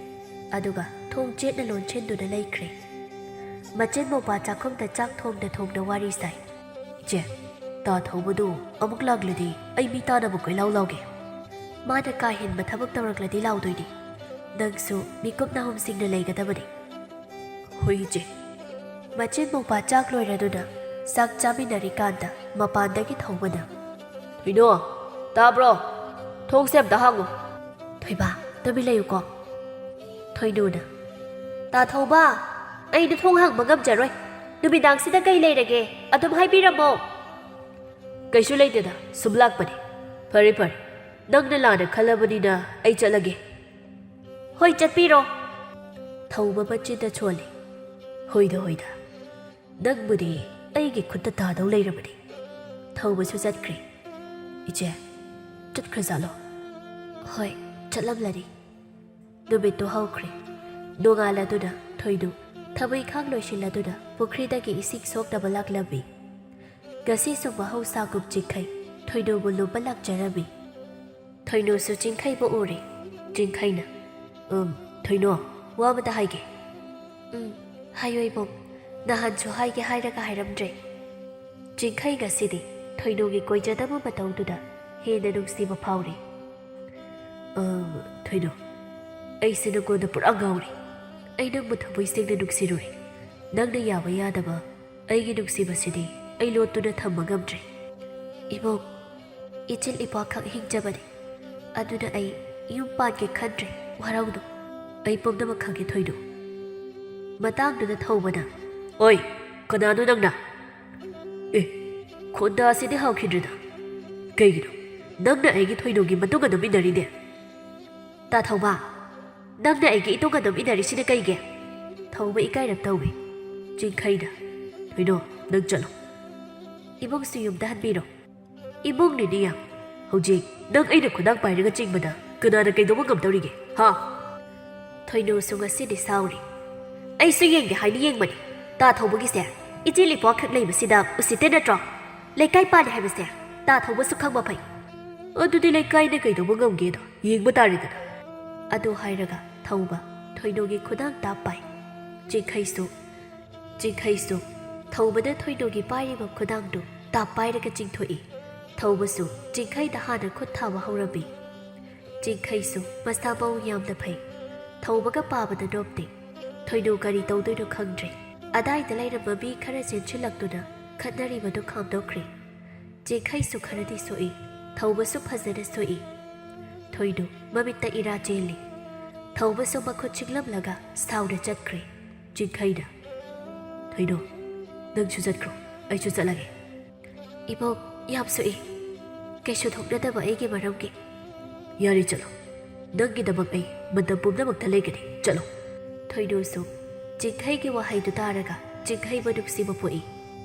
ꯑꯗꯨꯒ ꯊꯣꯡ ꯆꯦꯠꯅ ꯂꯣꯟꯁꯤꯟꯗꯨꯅ ꯂꯩꯈ꯭ꯔꯦ꯫ ꯃꯆꯤꯟ ꯃꯧꯄꯥ ꯆꯥꯛꯈꯨꯝꯗ ꯆꯥꯛ ꯊꯣꯡꯅ ꯊꯣꯡꯅ ꯋꯥꯔꯤ ꯁꯥꯏ꯫ "ꯏꯆꯦ, ꯇꯥ ꯊꯧꯕꯗꯨ ꯑꯃꯨꯛ ꯂꯥꯛꯂꯗꯤ ꯑꯩ ꯃꯤ ꯇꯥꯅꯕ ꯀꯣꯏꯂꯥꯎ ꯂꯥꯎꯒꯦ꯫ ꯃꯥꯅ ꯀꯥ ꯍꯦꯟꯕ ꯊꯕꯛ ꯇꯧꯔꯛꯂꯗꯤ ꯂꯥꯎꯗꯣꯏꯅꯤ꯫ ꯅꯪꯁꯨ ꯃꯤꯀꯨꯞ ꯅꯥꯍꯨꯝꯁꯤꯡꯅ ꯂꯩꯒꯗꯕꯅꯤ꯫" "ꯍꯣꯏ ꯏꯆꯦ꯫" ꯃꯆꯤꯟ ꯃꯧꯄꯥ ꯆꯥꯛ ꯂꯣꯏꯔꯗꯨꯅ ꯆꯥꯛ ꯆꯥꯃꯤꯟꯅꯔꯤꯀꯥꯟꯗ ꯃꯄꯥꯟꯗꯒꯤ ꯊꯧꯕꯅ, "ꯊꯣꯏꯅꯨ, ꯇꯥꯕ꯭ꯔꯣ? ꯊꯣꯡꯁꯦ ꯑꯝꯇ ꯍꯥꯡꯉꯨ꯫" "ꯊꯣꯏꯕ, ꯇꯨꯃꯤꯟ ꯂꯩꯌꯨꯀꯣ꯫" ꯊꯣꯏꯅꯨꯅ, "ꯇꯥ ꯊꯧꯕ, ꯑꯩꯅ ꯊꯣꯡ ꯍꯥꯡꯕ ꯉꯝꯖꯔꯣꯏ꯫ ꯅꯨꯃꯤꯗꯥꯡꯁꯤꯗ ꯀꯩ ꯂꯩꯔꯒꯦ? ꯑꯗꯨꯝ ꯍꯥꯏꯕꯤꯔꯝꯃꯣ꯫" "ꯀꯩꯁꯨ ꯂꯩꯇꯦꯗ, ꯁꯨꯝ ꯂꯥꯛꯄꯅꯦ꯫" "ꯐꯔꯦ ꯐꯔꯦ, ꯅꯪꯅ ꯂꯥꯟꯅ ꯈꯜꯂꯕꯅꯤꯅ ꯑꯩ ꯆꯠꯂꯒꯦ꯫" "ꯍꯣꯏ, ꯆꯠꯄꯤꯔꯣ꯫" ꯊꯧꯕ ꯃꯆꯤꯟꯗ ꯁꯣꯜꯂꯤ꯫ "ꯍꯣꯏꯗ ꯍꯣꯏꯗ, ꯅꯪꯕꯨꯗꯤ ꯑꯩꯒꯤ ꯈꯨꯠꯇ ꯇꯥꯗꯧ ꯂꯩꯔꯕꯅꯤ꯫" ꯊꯧꯕꯁꯨ ꯆꯠꯈ꯭ꯔꯦ꯫ "ꯏꯆꯦ, ꯆꯠꯈ꯭ꯔꯖꯥꯠꯂꯣ?" "ꯍꯣꯏ, ꯆꯠꯂꯝꯂꯅꯤ꯫" ꯅꯨꯃꯤꯠꯇꯨ ꯍꯧꯈ꯭ꯔꯦ꯫ ꯅꯣꯡꯉꯥꯜꯂꯗꯨꯅ ꯊꯣꯏꯅꯨ ꯊꯕꯛ ꯏꯪꯈꯥꯡ ꯂꯣꯏꯁꯤꯜꯂꯗꯨꯅ ꯄꯨꯈ꯭ꯔꯤꯗꯒꯤ ꯏꯁꯤꯡ ꯁꯣꯛꯅꯕ ꯂꯥꯛꯂꯝꯃꯤ꯫ ꯉꯁꯤꯁꯨ ꯃꯍꯧꯁꯥꯒꯨꯝ ꯆꯤꯡꯈꯩ ꯊꯣꯏꯅꯨꯕꯨ ꯂꯨꯝꯕ ꯂꯥꯛꯆꯔꯝꯃꯤ꯫ ꯊꯣꯏꯅꯨꯁꯨ ꯆꯤꯡꯈꯩꯕꯨ ꯎꯔꯦ꯫ ꯆꯤꯡꯈꯩꯅ, "ꯎꯝ, ꯊꯣꯏꯅꯨ, ꯋꯥ ꯑꯃꯇ ꯍꯥꯏꯒꯦ꯫" "ꯎꯝ, ꯍꯥꯏꯌꯣ ꯏꯕꯨꯡ, ꯅꯍꯥꯟꯁꯨ ꯍꯥꯏꯒꯦ ꯍꯥꯏꯔꯒ ꯍꯥꯏꯔꯝꯗ꯭ꯔꯦ꯫" ꯆꯤꯡꯈꯩ ꯉꯁꯤꯗꯤ ꯊꯣꯏꯅꯨꯒꯤ ꯀꯣꯏꯖꯗꯕ ꯃꯇꯧꯗꯨꯗ ꯍꯦꯟꯅ ꯅꯨꯡꯁꯤꯕ ꯐꯥꯎꯔꯤ꯫ "ꯑ, ꯊꯣꯏꯅꯨ, ꯑꯩꯁꯦ ꯅꯉꯣꯟꯗ ꯄꯨꯔꯥ ꯉꯥꯎꯔꯦ꯫ ꯑꯩ ꯅꯪꯕꯨ ꯊꯃꯣꯏ ꯁꯦꯡꯅ ꯅꯨꯡꯁꯤꯔꯨꯏ꯫ ꯅꯪꯅ ꯌꯥꯕ ꯌꯥꯗꯕ ꯑꯩꯒꯤ ꯅꯨꯡꯁꯤꯕꯁꯤꯗꯤ ꯑꯩ ꯂꯣꯠꯇꯨꯅ ꯊꯝꯕ ꯉꯝꯗ꯭ꯔꯦ꯫ ꯏꯕꯨꯡ, ꯏꯆꯤꯜ ꯏꯄꯥꯈꯛ ꯍꯤꯡꯖꯕꯅꯤ꯫ ꯑꯗꯨꯅ ꯑꯩ ꯌꯨꯝ ꯄꯥꯟꯒꯦ ꯈꯟꯗ꯭ꯔꯦ꯫ ꯋꯥꯔꯧꯅꯨ꯫ ꯑꯩ ꯄꯨꯝꯅꯃꯛ ꯈꯪꯒꯦ, ꯊꯣꯏꯅꯨ꯫ ꯃꯇꯥꯡꯗꯨꯗ ꯊꯧꯕꯅ, "ꯑꯣꯏ, ꯀꯅꯥꯅꯣ ꯅꯪꯅ? ꯑꯦ, ꯈꯣꯟꯗꯥ ꯑꯁꯤꯗꯤ ꯍꯥꯎꯈꯤꯗ꯭ꯔꯦꯗ꯫ ꯀꯩꯒꯤꯅꯣ ꯅꯪꯅ ꯑꯩꯒꯤ ꯊꯣꯏꯅꯨꯒꯤ ꯃꯇꯨꯡ ꯑꯗꯨꯝ ꯏꯟꯅꯔꯤꯅꯦ? ꯇꯥ ꯊꯧꯕ, ꯅꯪꯅ ꯑꯩꯒꯤ ꯏꯇꯨꯡ ꯑꯗꯨꯝ ꯏꯟꯅꯔꯤꯁꯤꯅ ꯀꯩꯒꯤ?" ꯊꯧꯕ ꯏꯀꯥꯏꯔꯞ ꯇꯧꯏ꯫ ꯆꯤꯡꯈꯩꯅ, "ꯊꯣꯏꯅꯣ, ꯅꯪ ꯆꯠꯂꯣ꯫ ꯏꯕꯨꯡꯁꯨ ꯌꯨꯝꯗ ꯍꯟꯕꯤꯔꯣ꯫ ꯏꯕꯨꯡꯅꯤꯅꯦ ꯌꯥꯝ꯫ ꯍꯧꯖꯤꯛ ꯅꯪ ꯑꯩꯅ ꯈꯨꯗꯥꯡ ꯄꯥꯏꯔꯒ ꯆꯤꯡꯕꯗ ꯀꯅꯥꯅ ꯀꯩꯗꯧꯕ ꯉꯝꯗꯧꯔꯤꯒꯦ, ꯍꯥ?" ꯊꯣꯏꯅꯨꯁꯨ ꯉꯁꯤꯗꯤ ꯁꯥꯎꯔꯤ꯫ "ꯑꯩꯁꯨ ꯌꯦꯡꯒꯦ ꯍꯥꯏꯅ ꯌꯦꯡꯕꯅꯤ꯫ ꯇꯥ ꯊꯧꯕꯒꯤꯁꯦ ꯏꯆꯦ ꯂꯤꯄꯥꯈꯛ ꯂꯩꯕꯁꯤꯗ ꯎꯁꯤꯠꯇꯦ ꯅꯠꯇ꯭ꯔꯣ? ꯂꯩꯀꯥꯏ ꯄꯥꯜꯂꯤ ꯍꯥꯏꯕꯁꯦ ꯇꯥ ꯊꯧꯕꯁꯨ ꯈꯪꯕ ꯐꯩ꯫ ꯑꯗꯨꯗꯤ ꯂꯩꯀꯥꯏꯅ ꯀꯩꯗꯧꯕ ꯉꯝꯒꯦꯗꯣ ꯌꯦꯡꯕ ꯇꯥꯔꯦꯗꯅ꯫" ꯑꯗꯨ ꯍꯥꯏꯔꯒ ꯊꯧꯕ ꯊꯣꯏꯅꯨꯒꯤ ꯈꯨꯗꯥꯡ ꯇꯥꯞ ꯄꯥꯏ꯫ ꯆꯤꯡꯈꯩꯁꯨ, ꯆꯤꯡꯈꯩꯁꯨ ꯊꯧꯕꯅ ꯊꯣꯏꯅꯨꯒꯤ ꯄꯥꯏꯔꯤꯕ ꯈꯨꯗꯥꯡꯗꯨ ꯇꯥꯞ ꯄꯥꯏꯔꯒ ꯆꯤꯡꯊꯣꯛꯏ꯫ ꯊꯧꯕꯁꯨ ꯆꯤꯡꯈꯩꯗ ꯍꯥꯟꯅ ꯈꯨꯠ ꯊꯥꯕ ꯍꯧꯔꯝꯃꯤ꯫ ꯆꯤꯡꯈꯩꯁꯨ ꯃꯁꯥ ꯃꯎ ꯌꯥꯝꯅ ꯐꯩ꯫ ꯊꯧꯕꯒ ꯄꯥꯕꯗ ꯅꯣꯞꯇꯦ꯫ ꯊꯣꯏꯅꯨ ꯀꯔꯤ ꯇꯧꯗꯣꯏꯅꯣ ꯈꯪꯗ꯭ꯔꯦ꯫ ꯑꯗꯥꯏꯗ ꯂꯩꯔꯝꯕ ꯃꯤ ꯈꯔ ꯆꯦꯟꯁꯤꯜꯂꯛꯇꯨꯅ ꯈꯠꯅꯔꯤꯕꯗꯨ ꯈꯥꯝꯗꯣꯛꯈ꯭ꯔꯦ꯫ ꯆꯤꯡꯈꯩꯁꯨ ꯈꯔꯗꯤ ꯁꯣꯛꯏ꯫ ꯊꯧꯕꯁꯨ ꯐꯖꯅ ꯁꯣꯛꯏ꯫ ꯊꯣꯏꯅꯨ ꯃꯃꯤꯠꯇ ꯏꯔꯥ ꯆꯦꯜꯂꯤ꯫ ꯊꯧꯕꯁꯨ ꯃꯈꯨꯠ ꯆꯤꯡꯂꯝꯂꯒ ꯁꯥꯎꯅ ꯆꯠꯈ꯭ꯔꯦ꯫ ꯆꯤꯡꯈꯩꯅ, "ꯊꯣꯏꯅꯨ, ꯅꯪꯁꯨ ꯆꯠꯈ꯭ꯔꯣ, ꯑꯩꯁꯨ ꯆꯠꯂꯒꯦ꯫" "ꯏꯕꯣꯛ, ꯌꯥꯝ ꯁꯣꯛꯏ꯫ ꯀꯩꯁꯨ ꯊꯣꯛꯅꯗꯕ ꯑꯩꯒꯤ ꯃꯔꯝꯒꯤ꯫" "ꯌꯥꯔꯦ, ꯆꯠꯂꯣ꯫ ꯅꯪꯒꯤꯗꯃꯛ ꯑꯩ ꯃꯇꯝ ꯄꯨꯝꯅꯃꯛꯇ ꯂꯩꯒꯅꯤ꯫ ꯆꯠꯂꯣ꯫" ꯊꯣꯏꯅꯨꯁꯨ ꯆꯤꯡꯈꯩꯒꯤ ꯋꯥꯍꯩꯗꯨ ꯇꯥꯔꯒ ꯆꯤꯡꯈꯩꯕꯨ ꯅꯨꯡꯁꯤꯕ ꯄꯣꯛꯏ꯫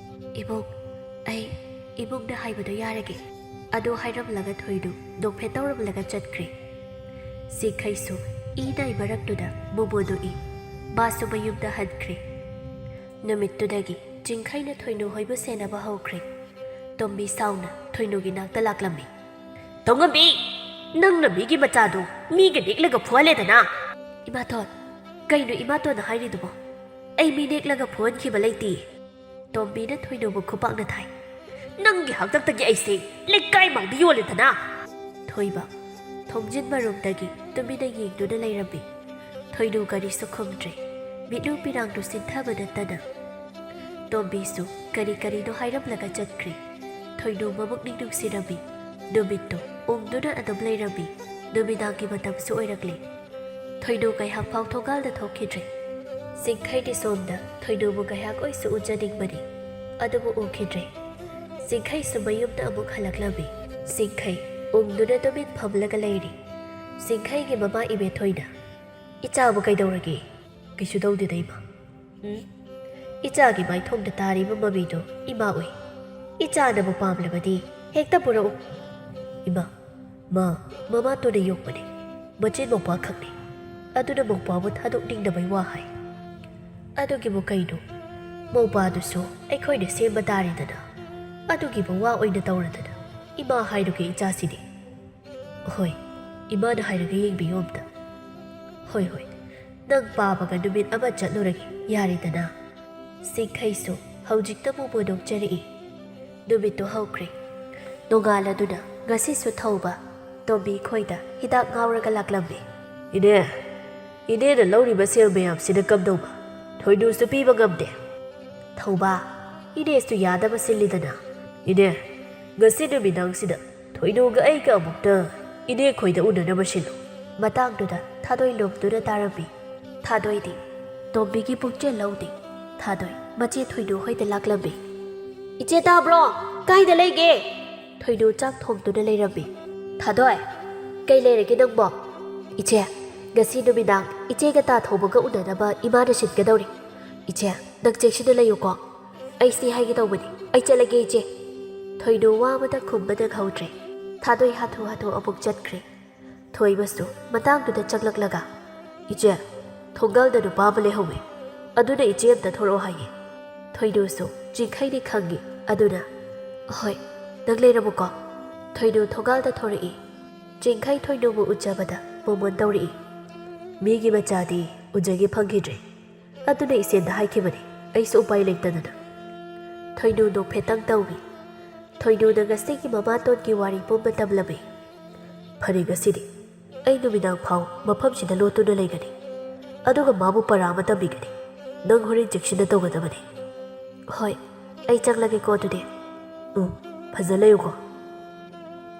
"ꯏꯕꯣꯛ, ꯑꯩ ꯏꯕꯨꯡꯅ ꯍꯥꯏꯕꯗꯣ ꯌꯥꯔꯒꯦ꯫" ꯑꯗꯨ ꯍꯥꯏꯔꯝꯂꯒ ꯊꯣꯏꯅꯨ ꯅꯣꯛꯐꯦꯠ ꯇꯧꯔꯝꯂꯒ ꯆꯠꯈ꯭ꯔꯦ꯫ ꯆꯤꯡꯈꯩꯁꯨ ꯏ ꯅꯥꯏ ꯃꯔꯛꯇꯨꯗ ꯃꯣꯃꯣ ꯅꯣꯛꯏ꯫ ꯃꯥꯁꯨ ꯃꯌꯨꯝꯗ ꯍꯟꯈ꯭ꯔꯦ꯫ ꯅꯨꯃꯤꯠꯇꯨꯗꯒꯤ ꯆꯤꯡꯈꯩꯅ ꯊꯣꯏꯅꯨ ꯍꯣꯏꯕꯨ ꯁꯦꯟꯅꯕ ꯍꯧꯈ꯭ꯔꯦ꯫ ꯇꯣꯝꯕꯤ ꯁꯥꯎꯅ ꯊꯣꯏꯅꯨꯒꯤ ꯅꯥꯛꯇ ꯂꯥꯛꯂꯝꯃꯤ꯫ "ꯇꯣꯡꯉꯝꯕꯤ, ꯅꯪꯅ ꯃꯤꯒꯤ ꯃꯆꯥꯗꯨ ꯃꯤꯒ ꯅꯦꯛꯂꯒ ꯐꯨꯍꯜꯂꯦꯗꯅ!" "ꯏꯃꯥꯇꯣꯟ, ꯀꯩꯅꯣ ꯏꯃꯥꯇꯣꯟꯅ ꯍꯥꯏꯔꯤꯗꯨꯕꯣ? ꯑꯩ ꯃꯤ ꯅꯦꯛꯂꯒ ꯐꯨꯍꯟꯈꯤꯕ ꯂꯩꯇꯦ꯫" ꯇꯣꯝꯕꯤꯅ ꯊꯣꯏꯅꯨꯕꯨ ꯈꯨꯄꯥꯛꯅ ꯊꯥꯏ꯫ "ꯅꯪꯒꯤ ꯍꯥꯛꯇꯛꯇꯒꯤ ꯑꯩꯁꯦ ꯂꯩꯀꯥꯏ ꯃꯥꯡꯗ ꯌꯣꯜꯂꯦꯗꯅ!" ꯊꯣꯏꯕ ꯊꯣꯡꯖꯤꯟ ꯃꯔꯨꯝꯗꯒꯤ ꯇꯨꯃꯤꯟꯅ ꯌꯦꯡꯗꯨꯅ ꯂꯩꯔꯝꯃꯤ꯫ ꯊꯣꯏꯅꯨ ꯀꯔꯤꯁꯨ ꯈꯨꯝꯗ꯭ꯔꯦ꯫ ꯃꯤꯠꯂꯨ ꯄꯤꯔꯥꯡꯗꯨ ꯁꯤꯟꯊꯕ ꯅꯠꯇꯅ꯫ ꯇꯣꯝꯕꯤꯁꯨ ꯀꯔꯤ ꯀꯔꯤꯅꯣ ꯍꯥꯏꯔꯝꯂꯒ ꯆꯠꯈ꯭ꯔꯦ꯫ ꯊꯣꯏꯅꯨ ꯃꯕꯨꯛꯅꯤꯡ ꯅꯨꯡꯁꯤꯔꯝꯃꯤ꯫ ꯅꯨꯃꯤꯠꯇꯨ ꯎꯪꯗꯨꯅ ꯑꯗꯨꯝ ꯂꯩꯔꯝꯃꯤ꯫ ꯅꯨꯃꯤꯗꯥꯡꯒꯤ ꯃꯇꯝꯁꯨ ꯑꯣꯏꯔꯛꯂꯦ꯫ ꯊꯣꯏꯅꯨ ꯀꯩꯍꯥꯛ ꯐꯥꯎ ꯊꯣꯡꯒꯥꯜꯗ ꯊꯣꯛꯈꯤꯗ꯭ꯔꯦ꯫ ꯆꯤꯡꯈꯩꯗꯤ ꯁꯣꯝꯗ ꯊꯣꯏꯅꯨꯕꯨ ꯀꯩꯍꯥꯛ ꯑꯣꯏꯁꯨ ꯎꯖꯅꯤꯡꯕꯅꯤ꯫ ꯑꯗꯨꯕꯨ ꯎꯈꯤꯗ꯭ꯔꯦ꯫ ꯆꯤꯡꯈꯩꯁꯨ ꯃꯌꯨꯝꯗ ꯑꯃꯨꯛ ꯍꯜꯂꯛꯂꯝꯃꯤ꯫ ꯆꯤꯡꯈꯩ ꯎꯪꯗꯨꯅ ꯇꯨꯃꯤꯟ ꯐꯝꯂꯒ ꯂꯩꯔꯤ꯫ ꯆꯤꯡꯈꯩꯒꯤ ꯃꯃꯥ ꯏꯕꯦꯊꯣꯏꯅ, "ꯏꯆꯥꯕꯨ ꯀꯩꯗꯧꯔꯒꯦ?" "ꯀꯩꯁꯨ ꯇꯧꯗꯦꯗ, ꯏꯃꯥ꯫" "ꯎꯝ? ꯏꯆꯥꯒꯤ ꯃꯥꯏꯊꯣꯡꯗ ꯇꯥꯔꯤꯕ ꯃꯃꯤꯗꯨ ꯏꯃꯥ ꯎꯏ꯫ ꯏꯆꯥꯅꯕꯨ ꯄꯥꯝꯂꯕꯗꯤ ꯍꯦꯛꯇ ꯄꯨꯔꯛꯎ꯫" "ꯏꯃꯥ, ꯃꯥ ꯃꯃꯥꯇꯣꯟꯅ ꯌꯣꯛꯄꯅꯤ꯫ ꯃꯆꯤꯟ ꯃꯧꯄ꯭ꯋꯥ ꯈꯛꯅꯤ꯫ ꯑꯗꯨꯅ ꯃꯧꯄ꯭ꯋꯥꯕꯨ ꯊꯥꯗꯣꯛꯅꯤꯡꯗꯕꯩ ꯋꯥ ꯍꯥꯏ꯫" "ꯑꯗꯨꯒꯤꯕꯨ ꯀꯩꯅꯣ? ꯃꯧꯄ꯭ꯋꯥꯗꯨꯁꯨ ꯑꯩꯈꯣꯏꯅ ꯁꯦꯝꯕ ꯇꯥꯔꯦꯗꯅ꯫ ꯑꯗꯨꯒꯤꯕꯨ ꯋꯥ ꯑꯣꯏꯅ ꯇꯧꯔꯗꯅ꯫ ꯏꯃꯥ ꯍꯥꯏꯔꯨꯒꯦ ꯏꯆꯥꯁꯤꯗꯤ꯫" "ꯍꯣꯏ, ꯏꯃꯥꯅ ꯍꯥꯏꯔꯒ ꯌꯦꯡꯕꯤꯌꯨ ꯑꯝꯇ꯫" "ꯍꯣꯏ, ꯍꯣꯏ, ꯅꯪ ꯄꯥꯕꯒ ꯅꯨꯃꯤꯠ ꯑꯃ ꯆꯠꯂꯨꯔꯒꯦ, ꯌꯥꯔꯦꯗꯅ꯫" ꯆꯤꯡꯈꯩꯁꯨ ꯍꯧꯖꯤꯛꯇꯕꯨ ꯃꯣꯏ ꯅꯣꯛꯆꯔꯛꯏ꯫ ꯅꯨꯃꯤꯠꯇꯨ ꯍꯧꯈ꯭ꯔꯦ꯫ ꯅꯣꯡꯉꯥꯜꯂꯗꯨꯅ ꯉꯁꯤꯁꯨ ꯊꯧꯕ ꯇꯣꯝꯕꯤ ꯈꯣꯏꯗ ꯍꯤꯗꯥꯛ ꯉꯥꯎꯔꯒ ꯂꯥꯛꯂꯝꯃꯤ꯫ "ꯏꯅꯦ, ꯏꯅꯦꯅ ꯂꯧꯔꯤꯕ ꯁꯦꯜ ꯃꯌꯥꯝꯁꯤꯅ ꯀꯝꯗꯧꯕ? ꯊꯣꯏꯅꯨꯁꯨ ꯄꯤꯕ ꯉꯝꯗꯦ꯫" "ꯊꯧꯕ, ꯏꯅꯦꯁꯨ ꯌꯥꯗꯕ ꯁꯤꯜꯂꯤꯗꯅ꯫" "ꯏꯅꯦ, ꯉꯁꯤ ꯅꯨꯃꯤꯗꯥꯡꯁꯤꯗ ꯊꯣꯏꯅꯨꯒ ꯑꯩꯒ ꯑꯃꯨꯛꯇ ꯏꯅꯦ ꯈꯣꯏꯗ ꯎꯅꯅꯕ ꯁꯤꯜꯂꯨ꯫" ꯃꯇꯥꯡꯗꯨꯗ ꯊꯥꯗꯣꯏ ꯂꯣꯝꯗꯨꯅ ꯇꯥꯔꯝꯃꯤ꯫ ꯊꯥꯗꯣꯏꯗꯤ ꯇꯣꯝꯕꯤꯒꯤ ꯄꯨꯛꯆꯦꯜ ꯂꯧꯗꯦ꯫ ꯊꯥꯗꯣꯏ ꯃꯆꯦ ꯊꯣꯏꯅꯨ ꯍꯣꯏꯗ ꯂꯥꯛꯂꯝꯃꯤ꯫ "ꯏꯆꯦ ꯇꯥꯕ꯭ꯔꯣ? ꯀꯥꯏꯗ ꯂꯩꯒꯦ?" ꯊꯣꯏꯅꯨ ꯆꯥꯛ ꯊꯣꯡꯗꯨꯅ ꯂꯩꯔꯝꯃꯤ꯫ "ꯊꯥꯗꯣꯏ, ꯀꯩ ꯂꯩꯔꯒꯦ ꯅꯪꯕꯣ?" "ꯏꯆꯦ, ꯉꯁꯤ ꯅꯨꯃꯤꯗꯥꯡ ꯏꯆꯦꯒ ꯇꯥ ꯊꯧꯕꯒ ꯎꯅꯅꯕ ꯏꯃꯥꯅ ꯁꯤꯟꯒꯗꯧꯔꯤ꯫ ꯏꯆꯦ, ꯅꯪ ꯆꯦꯛꯁꯤꯟꯅ ꯂꯩꯌꯨꯀꯣ꯫ ꯑꯩ ꯁꯤ ꯍꯥꯏꯒꯦ ꯇꯧꯕꯅꯤ꯫ ꯑꯩ ꯆꯠꯂꯒꯦ, ꯏꯆꯦ꯫" ꯊꯣꯏꯅꯨ ꯋꯥ ꯑꯃꯇ ꯈꯨꯝꯕ ꯅꯪꯍꯧꯗ꯭ꯔꯦ꯫ ꯊꯥꯗꯣꯏ ꯍꯥꯊꯨ ꯍꯥꯊꯨ ꯑꯃꯨꯛ ꯆꯠꯈ꯭ꯔꯦ꯫ ꯊꯣꯏꯕꯁꯨ ꯃꯇꯥꯡꯗꯨꯗ ꯆꯪꯂꯛꯂꯒ, "ꯏꯆꯦ, ꯊꯣꯡꯒꯥꯜꯗ ꯅꯨꯄꯥ ꯑꯃ ꯂꯩꯍꯧꯋꯤ꯫ ꯑꯗꯨꯅ ꯏꯆꯦ ꯑꯝꯇ ꯊꯣꯔꯛꯑꯣ ꯍꯥꯏꯌꯦ꯫" ꯊꯣꯏꯅꯨꯁꯨ ꯆꯤꯡꯈꯩꯗꯤ ꯈꯪꯉꯤ꯫ ꯑꯗꯨꯅ, "ꯍꯣꯏ, ꯅꯪ ꯂꯩꯔꯝꯃꯨꯀꯣ꯫" ꯊꯣꯏꯅꯨ ꯊꯣꯡꯒꯥꯜꯗ ꯊꯣꯔꯛꯏ꯫ ꯆꯤꯡꯈꯩ ꯊꯣꯏꯅꯨꯕꯨ ꯎꯖꯕꯗ ꯃꯣꯃꯣꯟ ꯇꯧꯔꯛꯏ꯫ "ꯃꯤꯒꯤ ꯃꯆꯥꯗꯤ ꯎꯖꯒꯦ ꯐꯪꯈꯤꯗ꯭ꯔꯦ꯫ ꯑꯗꯨꯅ ꯏꯆꯦꯗ ꯍꯥꯏꯈꯤꯕꯅꯤ, ꯑꯩꯁꯨ ꯎꯄꯥꯏ ꯂꯩꯇꯗꯅ꯫" ꯊꯣꯏꯅꯨ ꯅꯣꯛꯐꯦꯠꯇꯪ ꯇꯧꯏ꯫ ꯊꯣꯏꯅꯨꯅ ꯉꯁꯤꯒꯤ ꯃꯃꯥꯇꯣꯟꯒꯤ ꯋꯥꯔꯤ ꯄꯨꯝꯕ ꯇꯝꯂꯝꯃꯤ꯫ "ꯐꯔꯦ, ꯉꯁꯤꯗꯤ ꯑꯩ ꯅꯨꯃꯤꯗꯥꯡ ꯐꯥꯎ ꯃꯐꯝꯁꯤꯗ ꯂꯣꯠꯇꯨꯅ ꯂꯩꯒꯅꯤ꯫ ꯑꯗꯨꯒ ꯃꯥꯕꯨ ꯄꯔꯥ ꯑꯃ ꯇꯝꯕꯤꯒꯅꯤ꯫ ꯅꯪ ꯍꯣꯔꯦꯟ ꯆꯦꯛꯁꯤꯟꯅ ꯇꯧꯒꯗꯕꯅꯤ꯫ ꯍꯣꯏ, ꯑꯩ ꯆꯪꯂꯒꯦꯀꯣ ꯑꯗꯨꯗꯤ꯫ ꯎꯝ, ꯐꯖ ꯂꯩꯌꯨꯀꯣ꯫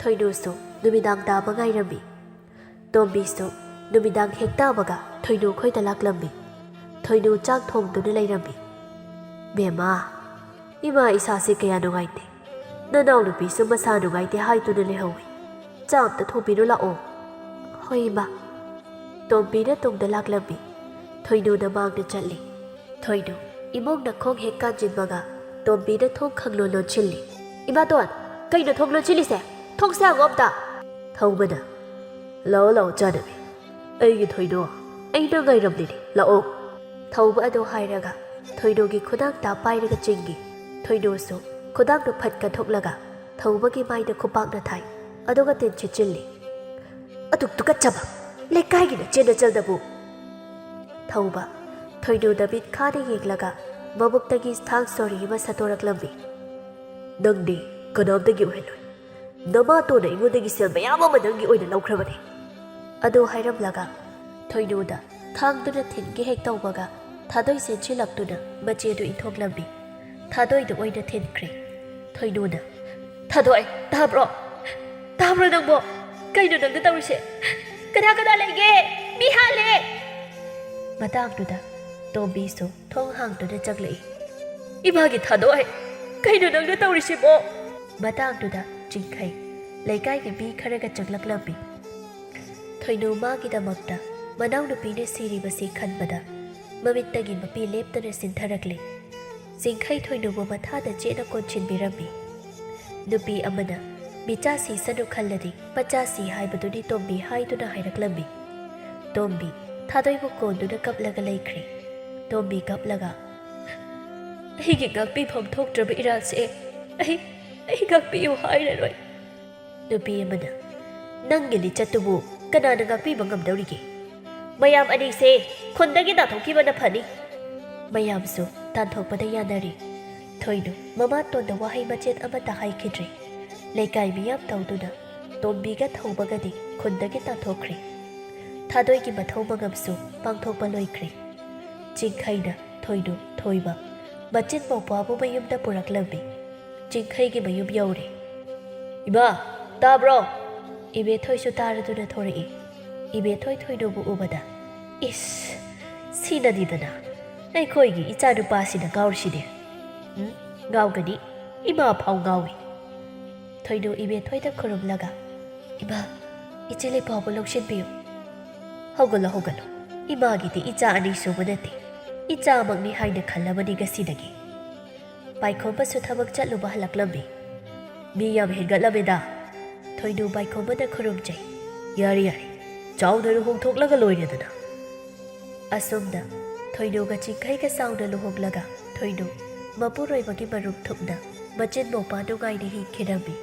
ꯊꯣꯏꯅꯨꯁꯨ ꯅꯨꯃꯤꯗꯥꯡ ꯇꯥꯕ ꯉꯥꯏꯔꯝꯃꯤ꯫ ꯇꯣꯝꯕꯤꯁꯨ ꯅꯨꯃꯤꯗꯥꯡ ꯍꯦꯛ ꯇꯥꯕꯒ ꯊꯣꯏꯅꯨ ꯈꯣꯏꯗ ꯂꯥꯛꯂꯝꯃꯤ꯫ ꯊꯣꯏꯅꯨ ꯆꯥꯛ ꯊꯣꯡꯗꯨꯅ ꯂꯩꯔꯝꯃꯤ꯫ "ꯕꯦꯝꯃ, ꯏꯃꯥ ꯏꯁꯥꯁꯦ ꯀꯌꯥ ꯅꯨꯡꯉꯥꯏꯇꯦ꯫ ꯅꯅꯥꯎꯅꯨꯄꯤꯁꯨ ꯃꯁꯥ ꯅꯨꯡꯉꯥꯏꯇꯦ ꯍꯥꯏꯗꯨꯅ ꯂꯩꯍꯧꯏ꯫ ꯆꯥ ꯑꯝꯇ ꯊꯣꯡꯕꯤꯔꯨ ꯂꯥꯛꯑꯣ꯫" "ꯍꯣꯏ, ꯏꯃꯥ꯫" ꯇꯣꯝꯕꯤꯅ ꯇꯨꯡꯗ ꯂꯥꯛꯂꯝꯃꯤ꯫ ꯊꯣꯏꯅꯨꯅ ꯃꯥꯡꯗ ꯆꯠꯂꯤ꯫ ꯊꯣꯏꯅꯨ ꯏꯃꯨꯡꯗ ꯈꯣꯡ ꯍꯦꯛ ꯀꯥꯟꯖꯤꯟꯕꯒ ꯇꯣꯝꯕꯤꯅ ꯊꯣꯡ ꯈꯪꯂꯣꯟ ꯂꯣꯟꯁꯤꯜꯂꯤ꯫ "ꯏꯃꯥꯇꯣꯟ, ꯀꯩꯅꯣ ꯊꯣꯡ ꯂꯣꯟꯁꯤꯜꯂꯤꯁꯦ? ꯊꯣꯡꯁꯦ ꯍꯥꯡꯉꯣ ꯑꯝꯇ꯫" ꯊꯧꯕꯅ, "ꯂꯥꯛꯑꯣ, ꯂꯥꯛꯑꯣ, ꯆꯥꯅꯕꯤ꯫ ꯑꯩꯒꯤ ꯊꯣꯏꯅꯨ, ꯑꯩꯅ ꯉꯥꯏꯔꯝꯂꯤꯅꯤ, ꯂꯥꯛꯑꯣ꯫" ꯊꯧꯕ ꯑꯗꯨ ꯍꯥꯏꯔꯒ ꯊꯣꯏꯅꯨꯒꯤ ꯈꯨꯗꯥꯡꯗ ꯄꯥꯏꯔꯒ ꯆꯤꯡꯏ꯫ ꯊꯣꯏꯅꯨꯁꯨ ꯈꯨꯗꯥꯡꯗꯨ ꯐꯠ ꯀꯠꯊꯣꯛꯂꯒ ꯊꯧꯕꯒꯤ ꯃꯥꯏꯗ ꯈꯨꯄꯥꯛꯅ ꯊꯥꯏ, ꯑꯗꯨꯒ ꯇꯤꯟ ꯁꯤꯠꯆꯤꯜꯂꯤ꯫ "ꯑꯗꯨꯛ ꯇꯨꯀꯠꯆꯕ! ꯂꯩꯀꯥꯏꯒꯤ ꯅꯆꯦ ꯅꯆꯜꯗꯕꯨ!" ꯊꯧꯕ ꯊꯣꯏꯅꯨꯗ ꯃꯤꯠ ꯈꯥꯗ ꯌꯦꯡꯂꯒ ꯃꯕꯨꯛꯇꯒꯤ ꯊꯥꯡ ꯁꯣꯔꯤ ꯑꯃ ꯁꯠꯇꯣꯔꯛꯂꯝꯃꯤ꯫ "ꯅꯪꯗꯤ ꯀꯅꯥꯝꯇꯒꯤ ꯑꯣꯏꯍꯜꯂꯣꯏ꯫ ꯅꯃꯥꯇꯣꯟꯅ ꯑꯩꯉꯣꯟꯗꯒꯤ ꯁꯦꯜ ꯃꯌꯥꯝ ꯑꯃ ꯅꯪꯒꯤ ꯑꯣꯏꯅ ꯂꯧꯈ꯭ꯔꯕꯅꯤ꯫" ꯑꯗꯨ ꯍꯥꯏꯔꯝꯂꯒ ꯊꯣꯏꯅꯨꯗ ꯊꯥꯡꯗꯨꯅ ꯊꯤꯟꯒꯦ ꯍꯦꯛ ꯇꯧꯕꯒ ꯊꯥꯗꯣꯏ ꯆꯦꯟꯁꯤꯜꯂꯛꯇꯨꯅ ꯃꯆꯦꯗꯨ ꯏꯟꯊꯣꯛꯂꯝꯃꯤ꯫ ꯊꯥꯗꯣꯏꯗ ꯑꯣꯏꯅ ꯊꯤꯟꯈ꯭ꯔꯦ꯫ ꯊꯣꯏꯅꯨꯅ, "ꯊꯥꯗꯣꯏ, ꯇꯥꯕ꯭ꯔꯣ? ꯇꯥꯕ꯭ꯔꯣ ꯅꯪꯕꯣ? ꯀꯩꯅꯣ ꯅꯪꯅ ꯇꯧꯔꯤꯁꯦ? ꯀꯅꯥ ꯀꯅꯥ ꯂꯩꯒꯦ? ꯃꯤ ꯍꯥꯠꯂꯦ!" ꯃꯇꯥꯡꯗꯨꯗ ꯇꯣꯝꯕꯤꯁꯨ ꯊꯣꯡ ꯍꯥꯡꯗꯨꯅ ꯆꯪꯂꯛꯏ꯫ "ꯏꯃꯥꯒꯤ ꯊꯥꯗꯣꯏ, ꯀꯩꯅꯣ ꯅꯪꯅ ꯇꯧꯔꯤꯁꯤꯕꯣ?" ꯃꯇꯥꯡꯗꯨꯗ ꯆꯤꯡꯈꯩ ꯂꯩꯀꯥꯏꯒꯤ ꯃꯤ ꯈꯔꯒ ꯆꯪꯂꯛꯂꯝꯃꯤ꯫ ꯊꯣꯏꯅꯨ ꯃꯥꯒꯤꯗꯃꯛꯇ ꯃꯅꯥꯎꯅꯨꯄꯤꯅ ꯁꯤꯔꯤꯕꯁꯤ ꯈꯟꯕꯗ ꯃꯃꯤꯠꯇꯒꯤ ꯃꯄꯤ ꯂꯦꯞꯇꯅ ꯆꯤꯟꯊꯔꯛꯂꯤ꯫ ꯆꯤꯡꯈꯩ ꯊꯣꯏꯅꯨꯕꯨ ꯃꯊꯥꯗ ꯆꯦꯠꯅ ꯀꯣꯟꯁꯤꯟꯕꯤꯔꯝꯃꯤ꯫ ꯅꯨꯄꯤ ꯑꯃꯅ ꯃꯤꯆꯥ ꯁꯤꯁꯅꯨ ꯈꯜꯂꯗꯤ ꯃꯆꯥ ꯁꯤ ꯍꯥꯏꯕꯗꯨꯅꯤ ꯇꯣꯝꯕꯤ ꯍꯥꯏꯗꯨꯅ ꯍꯥꯏꯔꯛꯂꯝꯃꯤ꯫ ꯇꯣꯝꯕꯤ ꯊꯥꯗꯣꯏꯕꯨ ꯀꯣꯟꯗꯨꯅ ꯀꯞꯂꯒ ꯂꯩꯈ꯭ꯔꯦ꯫ ꯇꯣꯝꯕꯤ ꯀꯞꯂꯒ, "ꯑꯩꯒꯤ ꯉꯥꯛꯄꯤꯐꯝ ꯊꯣꯛꯇ꯭ꯔꯕ ꯏꯔꯥꯜꯁꯦ ꯑꯩ, ꯑꯩ ꯉꯥꯛꯄꯤꯌꯨ ꯍꯥꯏꯔꯔꯣꯏ꯫" ꯅꯨꯄꯤ ꯑꯃꯅ, "ꯅꯪꯒꯤ ꯂꯤꯆꯠꯇꯨꯕꯨ ꯀꯅꯥꯅ ꯉꯥꯛꯄꯤꯕ ꯉꯝꯗꯧꯔꯤꯒꯦ? ꯃꯌꯥꯝ ꯑꯅꯤꯁꯦ ꯈꯨꯟꯗꯒꯤ ꯇꯥꯟꯊꯣꯛꯈꯤꯕꯅ ꯐꯅꯤ꯫" ꯃꯌꯥꯝꯁꯨ ꯇꯥꯟꯊꯣꯛꯄꯗ ꯌꯥꯅꯔꯤ꯫ ꯊꯣꯏꯅꯨ ꯃꯃꯥꯇꯣꯟꯗ ꯋꯥꯍꯩ ꯃꯆꯦꯠ ꯑꯃꯠꯇ ꯍꯥꯏꯈꯤꯗ꯭ꯔꯦ꯫ ꯂꯩꯀꯥꯏ ꯃꯤꯌꯥꯝ ꯇꯧꯗꯨꯅ ꯇꯣꯝꯕꯤꯒ ꯊꯧꯕꯒꯗꯤ ꯈꯨꯟꯗꯒꯤ ꯇꯥꯟꯊꯣꯛꯈ꯭ꯔꯦ꯫ ꯊꯥꯗꯣꯏꯒꯤ ꯃꯊꯧ ꯃꯉꯝꯁꯨ ꯄꯥꯡꯊꯣꯛꯄ ꯂꯣꯏꯈ꯭ꯔꯦ꯫ ꯆꯤꯡꯈꯩꯅ ꯊꯣꯏꯅꯨ, ꯊꯣꯏꯕ, ꯃꯆꯤꯟ ꯃꯧꯄ꯭ꯋꯥꯕꯨ ꯃꯌꯨꯝꯗ ꯄꯨꯔꯛꯂꯝꯃꯤ꯫ ꯆꯤꯡꯈꯩꯒꯤ ꯃꯌꯨꯝ ꯌꯧꯔꯦ꯫ "ꯏꯃꯥ, ꯇꯥꯕ꯭ꯔꯣ?" ꯏꯕꯦꯊꯣꯏꯁꯨ ꯇꯥꯔꯗꯨꯅ ꯊꯣꯔꯛꯏ꯫ ꯏꯕꯦꯊꯣꯏ ꯊꯣꯏꯅꯨꯕꯨ ꯎꯕꯗ, "ꯏꯁ, ꯁꯤꯅꯅꯤꯗꯅ ꯑꯩꯈꯣꯏꯒꯤ ꯏꯆꯥꯅꯨꯄꯥꯁꯤꯅ ꯉꯥꯎꯔꯤꯁꯤꯗꯤ꯫ ꯎꯝ, ꯉꯥꯎꯒꯅꯤ, ꯏꯃꯥ ꯐꯥꯎ ꯉꯥꯎꯏ꯫" ꯊꯣꯏꯅꯨ ꯏꯕꯦꯊꯣꯏꯗ ꯈꯨꯔꯨꯝꯂꯒ, "ꯏꯃꯥ, ꯏꯆꯦ ꯂꯩꯄꯥꯎꯕ ꯂꯧꯁꯤꯟꯕꯤꯌꯨ꯫ ꯍꯧꯒꯠꯂꯣ, ꯍꯧꯒꯠꯂꯣ꯫ ꯏꯃꯥꯒꯤꯗꯤ ꯏꯆꯥ ꯑꯅꯤ ꯁꯨꯕ ꯅꯠꯇꯦ, ꯏꯆꯥꯃꯛꯅꯤ ꯍꯥꯏꯅ ꯈꯜꯂꯕꯅꯤ ꯉꯁꯤꯗꯒꯤ꯫" ꯄꯥꯏꯈꯣꯝꯕꯁꯨ ꯊꯕꯛ ꯆꯠꯂꯨꯕ ꯍꯜꯂꯛꯂꯝꯃꯤ꯫ "ꯃꯤ ꯌꯥꯝ ꯍꯦꯟꯒꯠꯂꯝꯃꯦꯗ꯫" ꯊꯣꯏꯅꯨ ꯄꯥꯏꯈꯣꯝꯕꯅ ꯈꯨꯔꯨꯝꯖꯩ꯫ "ꯌꯥꯔꯦ, ꯌꯥꯔꯦ, ꯆꯥꯎꯅ ꯂꯨꯍꯣꯡꯊꯣꯛꯂꯒ ꯂꯣꯏꯔꯦꯗꯅ꯫" ꯑꯁꯨꯝꯅ ꯊꯣꯏꯅꯨꯒ ꯆꯤꯡꯈꯩꯒ ꯆꯥꯎꯅ ꯂꯨꯍꯣꯡꯂꯒ ꯊꯣꯏꯅꯨ ꯃꯄꯨꯔꯣꯏꯕꯒꯤ ꯃꯔꯨꯞ ꯊꯨꯞꯅ ꯃꯆꯤꯟ ꯃꯧꯄꯥ ꯅꯨꯡꯉꯥꯏꯅ ꯍꯤꯡꯈꯤꯔꯝꯃꯤ꯫